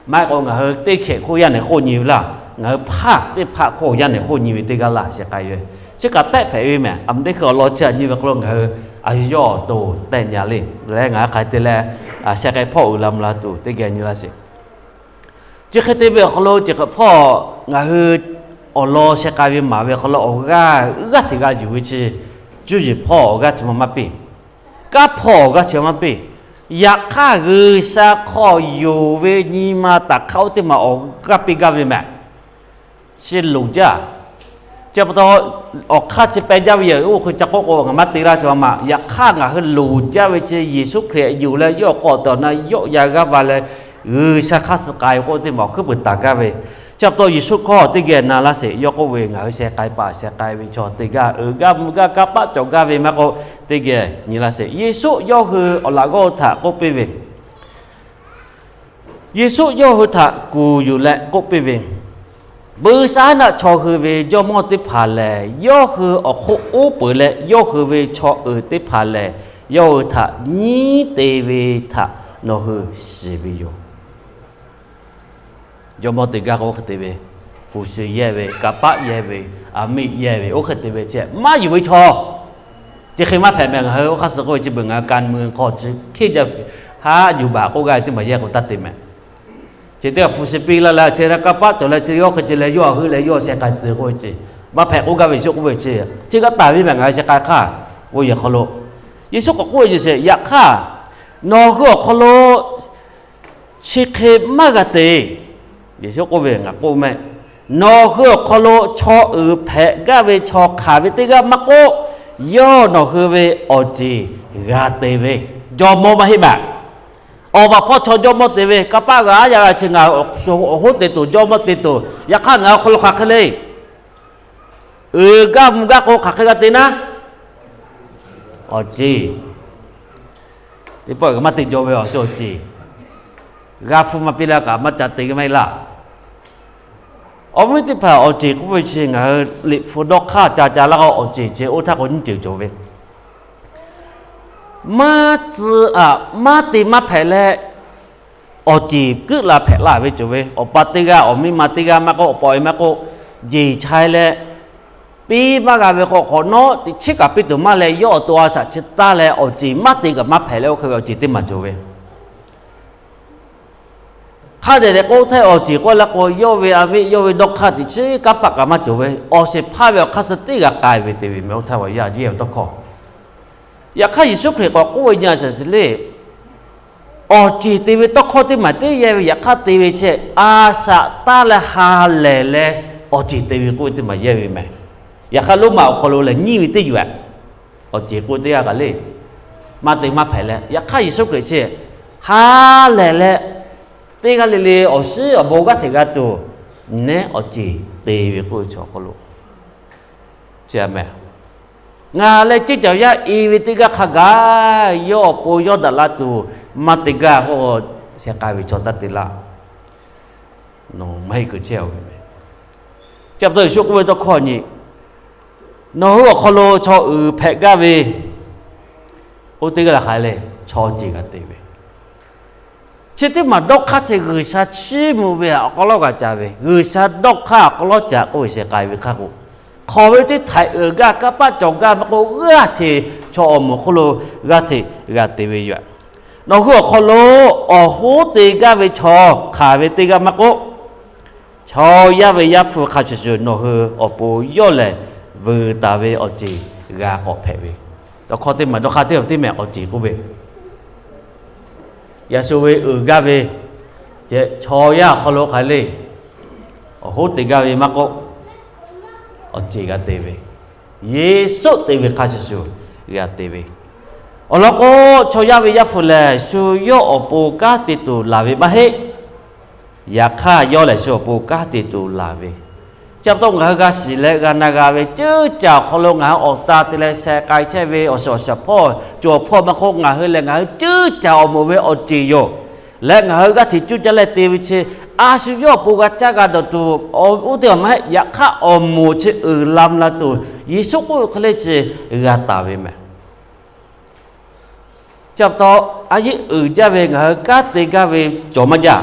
Maˇ heˆ k'o ngaˬ hui teˇ hkehꞈ hk'oˆ yaˇ nehˬ hk'oˆ nyi ve laˇ. Ngaˬ hui hpaˇ teˇ hpaˍ hk'oˆ yaˇ nehˬ hk'oˆ nyi ve teˇ g'aˇ laˇ sheh k'ai ve. Chi kaꞈ tehˆ hpehꞈ ve mehˬ. A ma teˇ hkui awˬ lawn chi htaꞈ nyi ve hk'aw lo ngaˬ hui a shu yawˇ to tehˆ nyi le. Leh ngaˬ hui hk'aˬ hk'e te leh sheh k'ai hpawˇ uiˍ la mvuh la tuˬ teˇ geh nyi laˇ sheˍ. Chi hk'e te ve awˬ hk'aw lo chi hk'e hpawˇ ngaˬ hui awˬ lawn sheh k'ai ve maˍ ve awˬ hk'aw lo awˬ g'aˇ g'aˇ hteꞈ g'a yuˬ ve chi, cuˇ yiˍ hpawˇ awˬ g'aˇ chi ma maˇ piˇ. Kanˉ hpawˇ awˬ g'aˇ chi ma maˇ piˇ. Yaꞈ hk'aˇ G'uiˬsha hk'aw yonˍ ve nyi ma taꞈ hk'aˇ oˇ teˇ maˬ awˬ g'aˇ piˇ gaˇ ve mehˬ. Chi loˍ jaˇ. Chi pa taw awˬ hk'aˇ chi peh jaˇ ve yoˬ. Oˇ hk'e ca k'oˆ k'o ngaˬ maˇ te laˇ chi ma maˇ. Yaꞈ hk'aˇ ngaˬ hui loˍ jaˇ ve chi Yeˍsuˆ Hkriꞈ yonˍ leh yawˇ k'awꞈ tawˍ na yawˆ yan g'aˇ va leh G'uiˬsha hk'aˇ suh k'ai ve k'oˆ teˇ maˬ awˬ hkuiˉ puiˍ taˍ gaˇ ve. Chi pa taw Yeˍsuˆ hkawˇ teˇ geh na laˇ sheˍ. Yawˇ k'oˆ ve, ngaˬ hui sheh k'ai paˍ sheh k'ai ve chaw teˇ g'aˇ uiˍ gaˇ mvuh gaˇ kanˇ paˆ cawˬ gaˇ ve maˇ k'oˆ, teˇ geh nyi laˇ sheˍ. Yeˍsuˆ yawˇ hui awˬ laꞈ g'awˇ htaꞈ k'oˆ piˇ ve, Yeˍsuˆ yawˇ hui htaꞈ kuˬ yuˬ leh k'oˆ piˇ ve, Buiˇshaˆaˉnaˆ chaw hui ve jawˇmawˇ teˇ hpaˍ lehˬ, yawˇ hui awˬ hk'oˆ uˉ peunˍ leh yawˇ hui ve chaw uiˍ teˇ hpaˍ lehˬ, yawˇ hui htaꞈ nyiˉ te ve htaꞈ nawˬ hui shiˍ ve yoˬ. Jawˇmawˇ teˇ g'aˇ k'o oˇ hk'e te ve, hpu shi yehˇ ve, kanˇ paˆ yehˇ ve, aˬ miˆ yehˇ ve, oˇ hk'e te ve chi maˇ yuˬ ve chaw. Chi hk'e maˇ hpehꞈ mehˬ. Ngaˬ hui oˇ hk'aˇ suh k'oˆ ve chi beuꞈ ngaˬ hui ka mui hk'aw chi hkiˇ jaˇ ve, haˉ yuˬ baˬ k'oˆ gaˇ ve teˇ maˬ yehˇ k'o taˇ te mehˬ. Chi teˇ g'aˇ hpu shi piˇ laˇ leh chi kanˇ paˆ cawˬ leh chi yawˇ hk'e ce leh yawˇ a hui leh yawˇ sheh k'ai tcuh k'oˆ ve chi maˇ hpehꞈ k'oˆ gaˇ ve Yeˍsuˆ k'oˆ ve chi, chi g'aˇ taˍ ve mehˬ ngaˬ hui sheh k'ai hk'aˇ. Oˇ ve awˬ hk'aw lo Yeˍsuˆ k'awꞈ k'oˆ ve ce sheˍ. Yaꞈ hk'aˇ nawˬ hui awˬ hk'aw lo chi hk'e maˇ g'a te. Yeˍsuˆ k'oˆ ve, ngaˬ k'oˆ mehˆ, nawˬ hui awˬ hk'aw lo chaw uiˍ hpehꞈ gaˇ ve chaw hk'aˬ ve teˇ g'aˇ maˇ k'oˆ, yawˇ nawˬ hui ve awˬ ceˬ g'a te ve jawˇmawˇ maˇ heˆ mehˬ. Awˬ baˬ hpawˇ chaw jawˇmawˇ te ve, kanˇ paˆ g'a yaˇ g'a chi ngaˬ awˬ hoˉ te tuˬ jawˇmawˇ te tuˬ. Yaꞈ hk'aˇ ngaˬ awˬ hk'aw lo hk'aˬ hk'e le, uiˍ gaˇ mvuh gaˇ k'o hk'aˬ hk'e g'a te naˉ, awˬ ceˬ. Teˇ pawˆ kaꞈ maˇ te jaw ve awˬ suhˉ awˬ ceˬ, g'a hpu maˇ piˇ laˇ kaꞈ maˇ ca te maˇ heˆ laˇ. Awˬ viˉ teˇ hpaˍ, awˬ ceˬ k'oˆ ve chi ngaˬ hui liꞈ hpu dawˇ hk'aˇ ca ca laˇ k'o awˬ ceˬ chi oˇ htaˇ k'o nyiˇ ceuˬ cawˬ ve. Maˇ tcuh aꞈ maˇ te maˇ hpehꞈ leh, awˬ ceˬ keuˆ la hpehꞈ la ve cawˬ ve. Awˬ pa teˇ g'aˇ awˬ miˇ ma teˇ g'aˇ maˇ k'oˆ, awˬ pa awˬ e maˇ k'oˆ, jeˬ chai leh piˇ maˇ g'a ve k'o, hk'awꞈ nawˉ teꞈ chiˉ kaꞈ piˇ tuˬ maˇ leh yawˇ awˬ to a shaꞈ chi taˇ leh awˬ ceˬ maˇ te kaꞈ maˇ hpehꞈ leh oˇ hk'e ve awˬ ceˬ teˇ maˬ cawˬ ve. Hk'a dehꞈ dehꞈ k'oˆ htaˇ awˬ ceˬ k'oˆ laˇ k'o, yawˇ ve a miˆ yawˇ ve dawˇ hk'aˇ teꞈ chiˉ kanˇ paˆ kaꞈ maˇ cawˬ ve. Awˬ shehˍ hpaˇ ve awˬ hk'aˇ suh teˇ g'aˇ k'ai ve te ve mehˬ. Oˇ htaˇ awˬ yaˇ yehˇ ve tawˇ hkawˇ. Yaꞈ hk'aˇ Yeˍsuˆ Hkriꞈ k'awꞈ k'oˆ ve nyi a shaˍ shiˍ le, awˬ ceˬ te ve tawˇ hkawˇ teˇ maˬ teˇ yehˇ ve yaꞈ hk'aˇ te ve chi, a shaꞈ taˇ leh ha lehˬ leh awˬ ceˬ te ve k'oˆ ve teˇ maˬ yehˇ ve mehˬ. Yaꞈ hk'aˇ Roˉmaꞈ awˬ hk'aw lo lehˬ nyiˇ ve teˇ yuˬ aꞈ, awˬ ceˬ k'oˆ teˇ g'aˇ kaꞈ le, maˇ te maˇ hpehꞈ leh. Yaꞈ hk'aˇ Yeˍsuˆ Hkriꞈ chi ha lehˬ leh teˇ g'aˇ le le awˬ shiˉ awˬ bon g'aˇ hteꞈ g'a tuˬ, nehˉ awˬ ceˬ te ve k'oˆ ve chi awˬ hk'aw lo chi a mehˬ. Ngaˬ leh ceˇ caˬ yaˇ i ve teˇ g'aˇ hk'a gaˬ yawˇ awˬ pon yawˇ daꞈ la tuˬ maˇ te gaˇ k'o, sheh k'ai ve chaw taˇ te laˇ. Nawˬ maˇ heˆ keu chehˇ a ve mehˬ. Chi pa taw Yeˍsuˆ k'oˆ ve tawˇ hkawˇ nyi, nawˬ hui awˬ hk'aw lo chaw uiˍ hpehꞈ gaˇ ve oˇ teˇ g'aˇ la hk'aˬ le, chaw ceˬ g'a te ve. Chi teˇ maˬ dawˇ hk'aˇ chi G'uiˬsha chiˇ mvuh ve awˬ hk'aw lo g'a ca ve, G'uiˬsha dawˇ hk'aˇ awˬ hk'aw lo ca k'oˆ ve sheh k'ai ve hk'aˇ k'o, hk'aˬ ve teˇ htaiꞈ uiˍ gaˇ kanˇ paˆ cawˬ gaˇ maˇ k'oˆ, g'aˇ hteꞈ chaw awˬ moˍ hk'oˆ lo g'aˇ hteꞈ g'a te ve yoˬ. Nawˬ hui awˬ hk'aw lo awˬ hoˉ te gaˇ ve chaw hk'aˬ ve teˇ g'aˇ maˇ k'oˆ, chaw yaˇ ve Yaˇ hpu hk'a shuˍ shuˍ nawˬ hui awˬ pon yawˇ lehˬ vuiˬ taˍ ve awˬ ceˬ g'a k'awꞈ hpehꞈ ve. Tawˇ hkawˇ teˇ maˬ dawˇ hk'aˇ teˇ teˇ mehˬ awˬ ceˬ k'oˆ ve, yaꞈ shu ve uiˍ gaˇ ve, chaw yaˇ awˬ hk'aw lo hk'aˬ le, awˬ hoˉ te gaˇ ve maˇ k'oˆ, awˬ ceˬ g'a te ve, Yeˍsuˆ te ve hk'a shuˍ shuˍ g'a te ve. Awˬ lawn k'o, chaw yaˇ ve Yaˇ hpu lehˬ shu yawˇ awˬ pon kanˉ te tuˬ laˬ ve maˇ heˆ. Yaꞈ hk'aˇ yawˇ lehˬ shu awˬ pon kanˉ te tuˬ laˬ ve. Chi pa taw ngaˬ hui g'a shiˍ leh g'a na g'a ve ceuˇ caˬ awˬ hk'aw lo ngaˬ hui awˬ ta te leh sheh k'ai chehˇ ve awˬ shiˍ awˬ shiˍ hpawˇ, co hpawˇ maˇ k'oˆ, ngaˬ hui lehˬ ngaˬ hui ceuˇ caˬ awˬ moˍ ve awˬ ceˬ yoˬ. Leh ngaˬ hui g'aˇ hteꞈ cuˇ caˇ leh te ve chi, a shu yawˇ awˬ pon g'a caˇ g'a dawˬ tuˬ, oˇ teˇ maˬ maˇ heˆ. Yaꞈ hk'aˇ awˬ moˍ chi uiˍ la mvuh la tuˬ, Yeˍsuˆ k'oˆ ve hk'e le chi g'a taˍ ve mehˬ. Chi pa taw, a yeˇ uiˍ jaˇ ve ngaˬ hui kanˉ te gaˇ ve cawˬ maˇ jaˇ.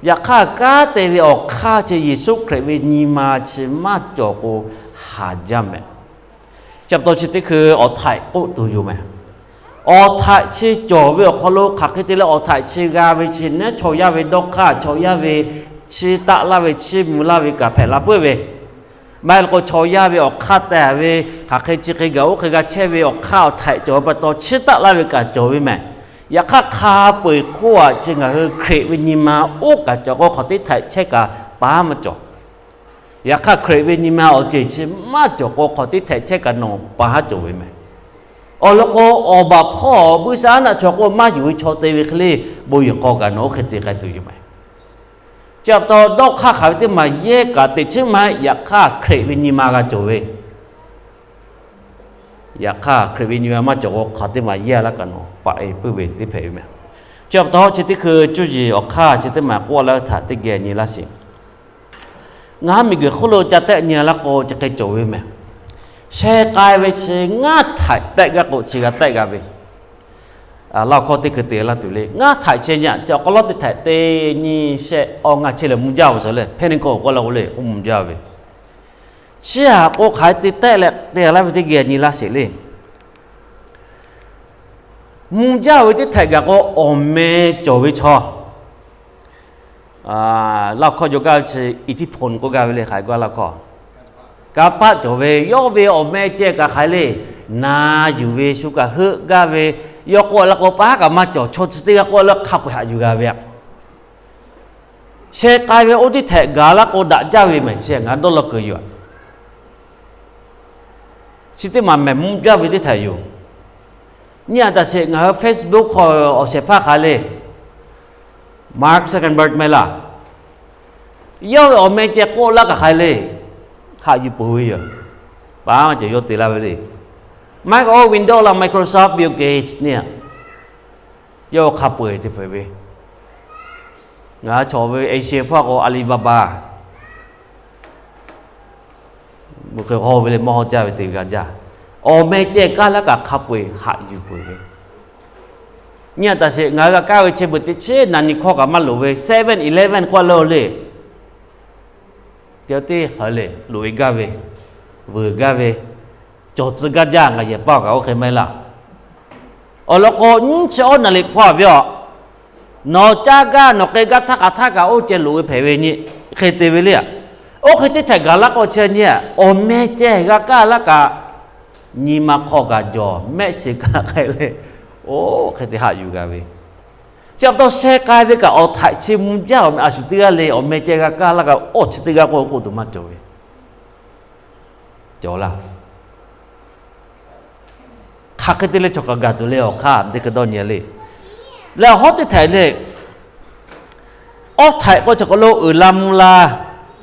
Yaꞈ hk'aˇ, kanˉ te ve awˬ hk'aˇ chi Yeˍsuˆ Hkriꞈ ve nyi ma chi maˇ cawˬ k'o, haˍ jaˇ mehˍ. Chi pa taw chi teˇ hkui awˬ htaiꞈ k'oˆ tuˬ yoˬ mehˍ. Awˬ htaiꞈ chi cawˬ ve awˬ hk'aw lo hk'aˬ hk'e te leh awˬ htaiꞈ chi g'a ve chi neˉ chaw yaˇ ve dawˇ hk'aˇ, chaw yaˇ ve chiˇ taˆ laˇ ve, chiˇ mvuh laˇ ve kaꞈ hpehꞈ la puiˉ ve, maˇ heˆ k'o chaw yaˇ ve awˬ hk'aˇ tehꞈ ve hk'aˬ hk'e chi hk'e gaˬ oˇ hk'e g'a chehˇ ve awˬ hk'aˇ awˬ htaiꞈ cawˬ ve pa taw chiˇ taˆ laˇ ve kaꞈ cawˬ ve mehˍ. Yaꞈ hk'aˇ, hk'a peu-eˬ hk'oˆ aꞈ chi ngaˬ hui Hkriꞈ ve nyi ma oˇ kaꞈ cawˬ k'o, hk'awꞈ teˇ htaiꞈ chehˇ kaꞈ pa haˉ maˇ cawˬ. Yaꞈ hk'aˇ, Hkriꞈ ve nyi ma awˬ ceuˬ chi maˇ cawˬ k'o, hk'awꞈ teˇ htaiꞈ chehˇ kaꞈ nawˬ pa haˉ cawˬ ve mehˍ. Awˬ lawn k'o, awˬ baˬ hpawˇ buiˇ shaˆ naˆ chaw k'oˆ maˇ yuˬ ve chaw te ve hk'e le, bon yehˬ hk'aw kaꞈ nawˬ oˇ hk'e te k'ai tuˬ yoˬ mehˍ. Chi pa taw, dawˇ hk'aˇ hk'aˬ ve teˇ maˬ yehˇ kaꞈ teꞈ chiˉ maˇ heˆ. Yaꞈ hk'aˇ, Hkriꞈ ve nyi ma g'a cawˬ ve, yaꞈ hk'aˇ Hkriꞈ ve nyi ma maˇ cawˬ k'o, hk'aˬ teˇ maˬ yehˇ laˇ kaꞈ nawˬ paˍ e puiˉ ve teˇ hpehꞈ ve mehˍ. Chi pa taw, chi teˇ hkui cuˇ yiˍ awˬ hk'aˇ chi teˇ maˬ k'oˆ laˇ ve htaꞈ teˇ geh nyi laˇ sheˍ. Ngaˬ hui miˬguiˬ hk'oˆ lo ca tehˆ nyi laˇ k'o, chi hk'e cawˬ ve mehˍ. Sheh k'ai ve chi ngaˇ htaiꞈ tehˆ gaˇ k'o, chi g'a tehˆ g'a ve. Laˇ hkawˇ teˇ hkui te laˇ tuˬ le. Ngaˇ htaiꞈ chehˇ nyi, chi awˬ hk'aw lo teˇ htaiꞈ teˇ nyi shehˆ awˇ ngaˇ chehˇ leh mvuh jaˇ ve suhˍ le, Pentagon k'oˆ laˇ k'o le, oˇ mvuh jaˇ ve. Chi htaꞈ k'o hk'aˬ hk'e te tehˆ leh te laˇ ve teˇ geh nyi laˇ sheˍ le. Mvuh jaˇ ve teˇ htaiꞈ gaˬ k'o, awˬ meh cawˬ ve chaw, laˇ hkawˇ jaw gaˇ ve chi อิทธิพล k'oˆ gaˇ ve le, hk'aˬ hk'e k'oˆ laˇ hkawˇ, kanˇ paˆ cawˬ ve, yawˇ ve awˬ meh ceh kaꞈ hk'aˬ hk'e le, na yuˬ ve, shu kaꞈ heuˆ gaˇ ve, yawˇ k'oˆ laˇ k'o pa haˉ kaꞈ maˇ cawˬ, chaw chi teˇ g'aˇ k'oˆ laˇ hk'a peu-eˬ haꞈ yuˬ g'a ve aꞈ. Sheh k'ai ve oˇ teˇ htaiꞈ gaˬ laˇ k'o daꞈ jaˇ ve mehˍ, chi ngaˬ dawˇ law kuiˬ yoˬ. Chi teˇ maˬ mehˍ mvuh jaˇ ve teˇ htaiꞈ yoˬ. Nyi a taꞈ sheˍ, ngaˬ hui Facebook hk'aw awˬ shehˍ hpaˇ hk'aˬ le, Mark Zuckerberg meh laˇ. Yawˇ ve awˬ meh ceh k'oˆ laˇ kaꞈ hk'aˬ le, haꞈ yuˬ peuˬ ve yoˬ. Paˍ maˇ cawˬ yawˇ te laˇ ve le. Maˇ k'o, Windows laˇ Microsoft, Bill Gates neˇ, yawˇ hk'a peu-eˬ te peuˬ ve. Ngaˬ hui chaw ve Asia hpawˇ k'o Alibaba hk'e haw ve le, mawˇ haw jaˇ ve te g'a jaˇ. Awˬ meh ceh kaˇ laˇ kaꞈ hk'a peu-eˬ haꞈ yuˬ peuˬ ve. Nyi a taꞈ sheˍ, ngaˬ hui g'a kaˇ ve chi beuꞈ teˇ chiˉ na nyi hkawˇ kaꞈ maˇ loˍ ve, Seven Eleven k'oˆ leh le, teˇ teˇ hk'aˬ le loꞈ-e gaˇ ve, vuiˬ gaˇ ve, cawˬ tcuh gaˇ jaˇ. Ngaˬ yehˬ paˇ kaꞈ oˇ hk'e maˇ heˆ laˇ. Awˬ lawn k'o, nyiˇ chi awˉ naˍ riˍ hpawˇ ve aꞈ, nawˬ caˇ gaˇ nawˬ k'ai gaˇ htaˇ k'a htaˇ kaꞈ oˇ ceh loꞈ ve hpehꞈ ve nyi, hk'e te ve le. Oˇ hk'e teˇ htaiꞈ gaˬ laˇ k'o, chi nyi awˬ meh ceh g'a kaˇ laˇ kaꞈ, nyi ma hk'aw kaꞈ jawˬ, mehˆ shiˍ kaꞈ k'ai le, oˇ hk'e te haꞈ yuˬ g'a ve. Chi pa taw sheh k'ai ve kaꞈ awˬ htaiꞈ chi mvuh jaˇ, awˬ meh a shu teˇ g'aˇ le, awˬ meh ceh g'a kaˇ laˇ kaꞈ awˇ chi teˇ g'aˇ k'oˆ k'oˆ tuˬ maˇ cawˬ ve. Cawˬ laˇ. Hk'aˬ hk'e te leh chaw kaꞈ gaˬ tuˬ le, awˬ hk'aˇ teˇ hkui dawˇ nyi le. Leh awˬ hawˉ teˇ htaiꞈ le, awˇ htaiꞈ k'o chaw hk'aw lo uiˍ la mvuh la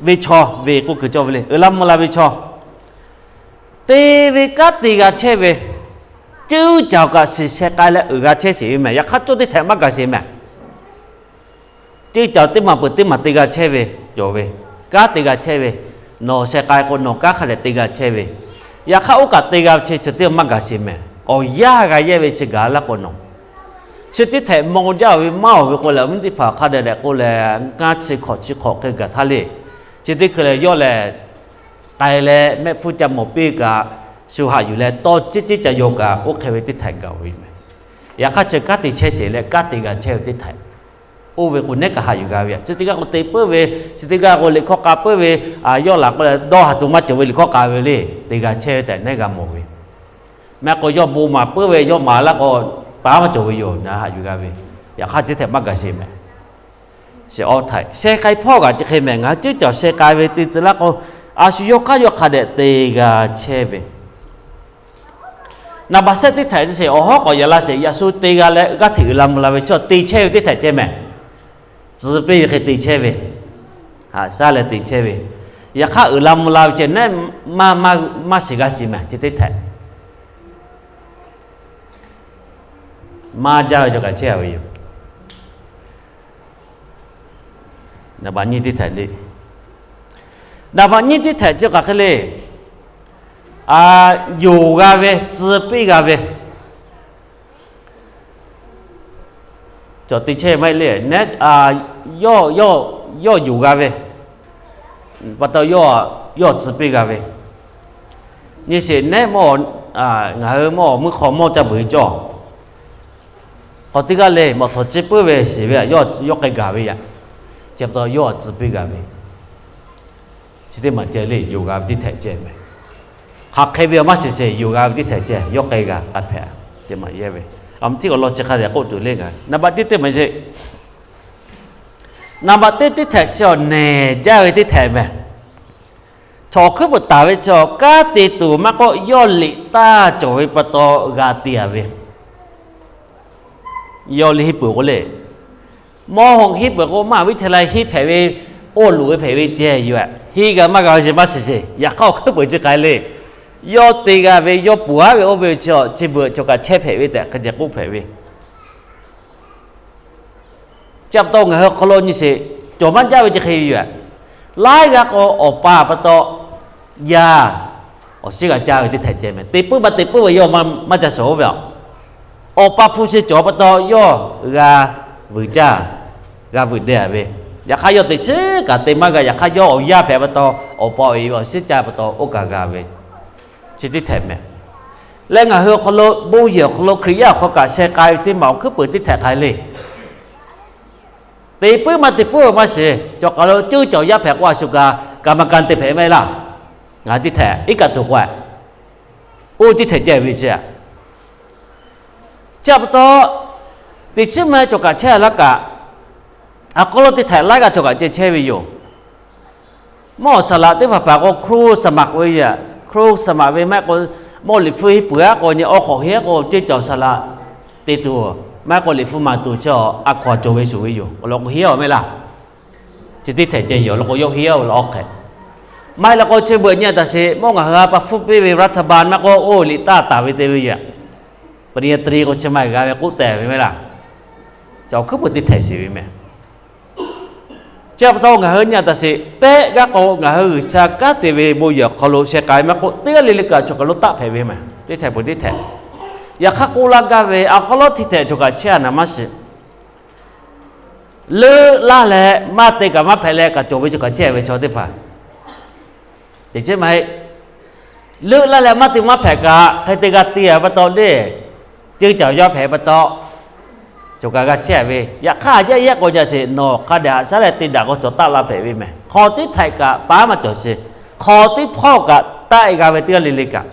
ve chaw ve k'oˆ kuiˬ cawˬ ve le. Uiˍ la mvuh la ve chaw, te ve kanˉ te g'a chehˇ ve, ceuˇ caˬ kaꞈ shiˍ sheh k'ai leh uiˍ g'a chehˇ sheˍ ve mehˍ. Yaꞈ hk'aˇ, cawˇ teˇ htaiꞈ maˇ gaˬ sheˍ mehˍ. Ceuˇ caˬ teˇ maˬ peuˬ teˇ maˬ te g'a chehˇ ve cawˬ ve, kanˉ te g'a chehˇ ve, nawˬ sheh k'ai k'o nawˬ kanˉ hk'a dehꞈ te g'a chehˇ ve. Yaꞈ hk'aˇ, oˇ kaꞈ te g'a ve chi chi teˇ maˇ gaˬ sheˍ mehˍ. Awˬ yanˇ g'a yehˇ ve chi gaˬ laˇ k'o nawˬ, chi teˇ htaiꞈ maw jaˇ ve maˇ awˬ ve k'o lehˬ, awˬ viˉ teˇ hpaˍ hk'a dehꞈ dehꞈ k'oˆ leh, ngaˇ chi hkawꞈ chi hk'awꞈ hk'e gaˬ htaˇ le. Chi teˇ hkui lehˬ, yawˇ lehˬ k'ai leh mehˆ hpfuhˇ ca mawˬ piˇ kaꞈ, shu haꞈ yuˬ leh tawˇ ciˉ ciˉ ca yaw kaꞈ, oˇ hk'e ve teˇ htaiꞈ gaˬ ve mehˍ. Yaꞈ hk'aˇ, chi kanˉ te chehˇ sheˍ leh kanˉ te g'a chehˇ ve teˇ htaiꞈ, oˇ ve k'o neˉ kaꞈ haꞈ yuˬ g'a ve. Chi teˇ g'aˇ k'o te puiˉ ve, chi teˇ g'aˇ k'o liꞈ hkawˇ k'a puiˉ ve, yawˇ laˬ k'o leh dawˇ haˍ tuˬ maˇ cawˬ ve liꞈ hkawˇ k'a ve le, te g'a chehˇ ve tehꞈ neˉ g'a mawˬ ve. Mehˍ k'o yawˇ bon maˍ puiˉ ve, yawˇ maˍ laˇ k'o paˍ maˇ cawˬ ve yoˬ, na haꞈ yuˬ g'a ve. Yaꞈ hk'aˇ, chi htaiꞈ maˇ gaˬ sheˍ mehˍ. Sheh k'ai hpawˇ g'aꞈ chi hk'e mehˍ. Ngaˬ hui ceuˇ caˬ sheh k'ai ve te tcuh laˇ k'o, a shu yawˇ hk'aˇ yawˇ hk'a dehꞈ te g'a chehˇ ve. Naˍ baˬ shehˆ teˇ htaiꞈ chi sheˍ, awˬ hawˉ k'awꞈ yaꞈ la sheˍ, yaꞈ shu te g'a leh g'aˇ hteꞈ uiˍ la mvuh la ve chaw te chehˇ ve teˇ htaiꞈ ceh mehˍ. Tcuh piˇ ve hk'e te chehˇ ve, haꞈ shaˉ leh te chehˇ ve. Yaꞈ hk'aˇ, uiˍ la mvuh la ve ceh neˉ maˇ shiˍ g'a shiˍ mehˍ, chi teˇ htaiꞈ maˇ jaˇ ve cawˬ kaꞈ chehˇ a ve yoˬ. Naˍ baˬ nyiˇ teˇ htaiꞈ le. Naˍ baˬ nyiˇ teˇ htaiꞈ cawˬ kaꞈ hk'e le, yonˍ g'a ve, tcuh piˇ g'a ve, cawˬ te chehˇ maˇ heˆ le. Neˉ yawˇ, yawˇ yonˍ g'a ve pa taw, yawˇ tcuh piˇ g'a ve. Nyi sheˍ nehˉ mawˇ, ngaˬ hui mawˇ muiˇ hk'aw mawˇ ca vuiˬ cawˇ. K'awꞈ teˇ g'aˇ le mawꞈ htawˍ ciˇ puiˉ ve sheˍ ve, yawˇ k'ai gaˬ ve yaꞈ. Chi pa taw yawˇ tcuh piˇ g'a ve. Chi teˇ maˬ ceh le, yonˍ g'a ve teˇ htehꞈ ceh meh. Hk'aˬ hk'e ve awˬ maˇ shiˍ sheˍ, yonˍ g'a ve teˇ htehꞈ ceh yawˇ k'ai g'a k'ai hpehꞈ. Teˇ maˬ yehˇ ve, a, tiˉ k'awꞈ law chi hk'a dehꞈ k'oˆ tuˬ le ngaˬ. Naˍ baꞈ teˇ teˇ maˬ sheˍ. Naˍ baꞈ teˇ teˇ htehꞈ chi awˬ nehˬ jaˇ ve teˇ htehꞈ meh. Chaw hkuiˉ peuˬ taˍ ve chi awˬ kanˉ te tuˬ maˇ k'oˆ, yawˇ liꞈ taˇ cawˬ ve pa taw g'a te a ve. Yawˇ liꞈ henˇ peuˬ k'o le, mawˇ hoꞈ henˇ peuˬ k'o, maˇ viˉ hteˇ la henˇ hpehꞈ ve, oˇ loꞈ ve hpehꞈ ve ceh yoˬ. Henˇ g'a maˇ g'a ve maˇ shiˍ sheˍ, yaꞈ hk'aˇ awˬ hkuiˉ peuˬ chi k'ai le. Yawˇ te g'a ve, yawˇ ponˬ aˉ ve oˇ ve chi chi beuꞈ chaw kaꞈ chehˇ hpehꞈ ve tehꞈ hk'e ceh k'oˆ hpehꞈ ve. Chi pa taw ngaˬ hui awˬ hk'aw lo nyi sheˍ, cawˬ maˇ jaˇ ve chi hk'e ve yoˬ. Laiˉ g'aˇ k'o awˬ pa pa taw yaˇ awˬ shiˉ g'a caˇ ve teˇ htehꞈ ceh meh. Te puiˉ maˇ te puiˉ ve yawˇ maˇ ca shawˍ oˇ ve a. Awˬ pa hpu shi cawˬ pa taw yawˇ g'a vuiˬ caˇ, g'a vuiˬ deh a ve. Yaꞈ hk'aˇ yawˇ teꞈ chiˉ kaꞈ te maˇ g'a. Yaꞈ hk'aˇ yawˇ awˬ yaˇ hpehꞈ pa taw, awˬ pa awˬ e awˬ shiˉ caˇ pa taw oˇ kaꞈ g'a ve. Chi teˇ htehꞈ meh. Leh ngaˬ hui awˬ hk'aw lo bon yehˬ awˬ hk'aw lo Hkriꞈ yaˇ awˬ hk'aw kaꞈ sheh k'ai ve teˇ maˬ awˬ hkuiˉ peuˬ teˇ htehꞈ hk'ai le. Te puiˉ maˇ te puiˉ maˇ shiˍ, cawˬ kaˬ lo ceuˇ cawˬ yaˇ hpehꞈ k'o a shu kaꞈ, kaꞈ maˍ kaꞈ te hpehꞈ maˇ heˆ laˇ. Ngaˬ teˇ htehꞈ iˉ kaꞈ tuˬ k'o, oˇ teˇ htehꞈ ceh ve chi a. Chi pa taw, teꞈ chiˉ maˇ cawˬ kaꞈ chehˇ laˇ kaꞈ, a k'aw lo teˇ htehꞈ laiˉ g'aˇ cawˬ kaꞈ ceh chehˇ ve yoˬ. Mawˇ awˬ saˍ laꞈ teˇ hpaˍ hpaˍ k'o, hkruˆ saˍ maꞈ k'oˆ ve yaꞈ, hkruˆ saˍ maꞈ ve maˇ heˆ k'o, mawˇ liꞈ hpu henˇ peuˬ aˉ k'o nyi awˬ hk'awꞈ henˇ aˉ k'o ceuˇ cawˬ saˍ laꞈ te tuˬ, maˇ heˆ k'o liꞈ hpu maˍ tuˬ chi a hkaw a cawˬ ve shuˍ ve yoˬ. Awˬ lawn k'o henˇ aˉ maˇ heˆ laˇ. Chi teˇ htehꞈ ceh yoˬ. Awˬ lawn k'o yawˇ henˇ aˉ law hk'e, maˇ heˆ law k'o chi beuꞈ nyi a taˍ sheˍ, mawˇ ngaˬ hui a pa hpfuhˇ piˇ ve รัฐบาล maˇ k'o oˇ liꞈ taˇ taˍ ve te ve yaꞈ, ปริญญาตรี k'o chi maˇ g'a ve k'oˆ tehꞈ ve maˇ heˆ laˇ. Chi awˬ hkuiˉ peuˬ teˇ htehꞈ sheˍ ve meh. Chi pa taw ngaˬ hui nyi a taˍ sheˍ, tehˆ g'aˇ k'o ngaˬ hui G'uiˬsha kanˉ te ve bon yehˬ awˬ hk'aw lo sheh k'ai maˇ k'oˆ, teˇ g'aˇ le le kaꞈ cawˬ kaˬ lo taˆ hpehꞈ ve meh. Teˇ htehꞈ peuˬ teˇ htehꞈ, yaꞈ hk'aˇ k'oˆ laˇ gaˇ ve a k'aw lawˉ teˇ htehꞈ cawˬ kaꞈ chehˇ a naˍ maˇ shiˍ. Leuˆ laˇ leh maˇ te kaꞈ maˇ hpehꞈ leh kaꞈ cawˬ ve cawˬ kaꞈ chehˇ ve chaw teˇ hpaˍ, teꞈ chiˉ maˇ heˆ. Leuˆ laˇ leh maˇ te maˇ hpehꞈ kaꞈ hk'e te g'a te a pa taw le, ceuˇ caˬ yaˇ hpehꞈ pa taw, cawˬ kaꞈ g'a chehˇ ve. Yaꞈ hk'aˇ a yehˉ yehˉ k'o nyi a sheˍ, nawˬ hk'a dehꞈ a shaˉ leh te daꞈ k'o cawˬ taˆ la hpehꞈ ve meh. Hk'aw teˇ htaiꞈ kaꞈ paˉ maˇ cawˬ sheˍ. Hk'aw teˇ hpawˇ kaꞈ taˆ e g'a ve teˇ g'aˇ le le kaꞈ.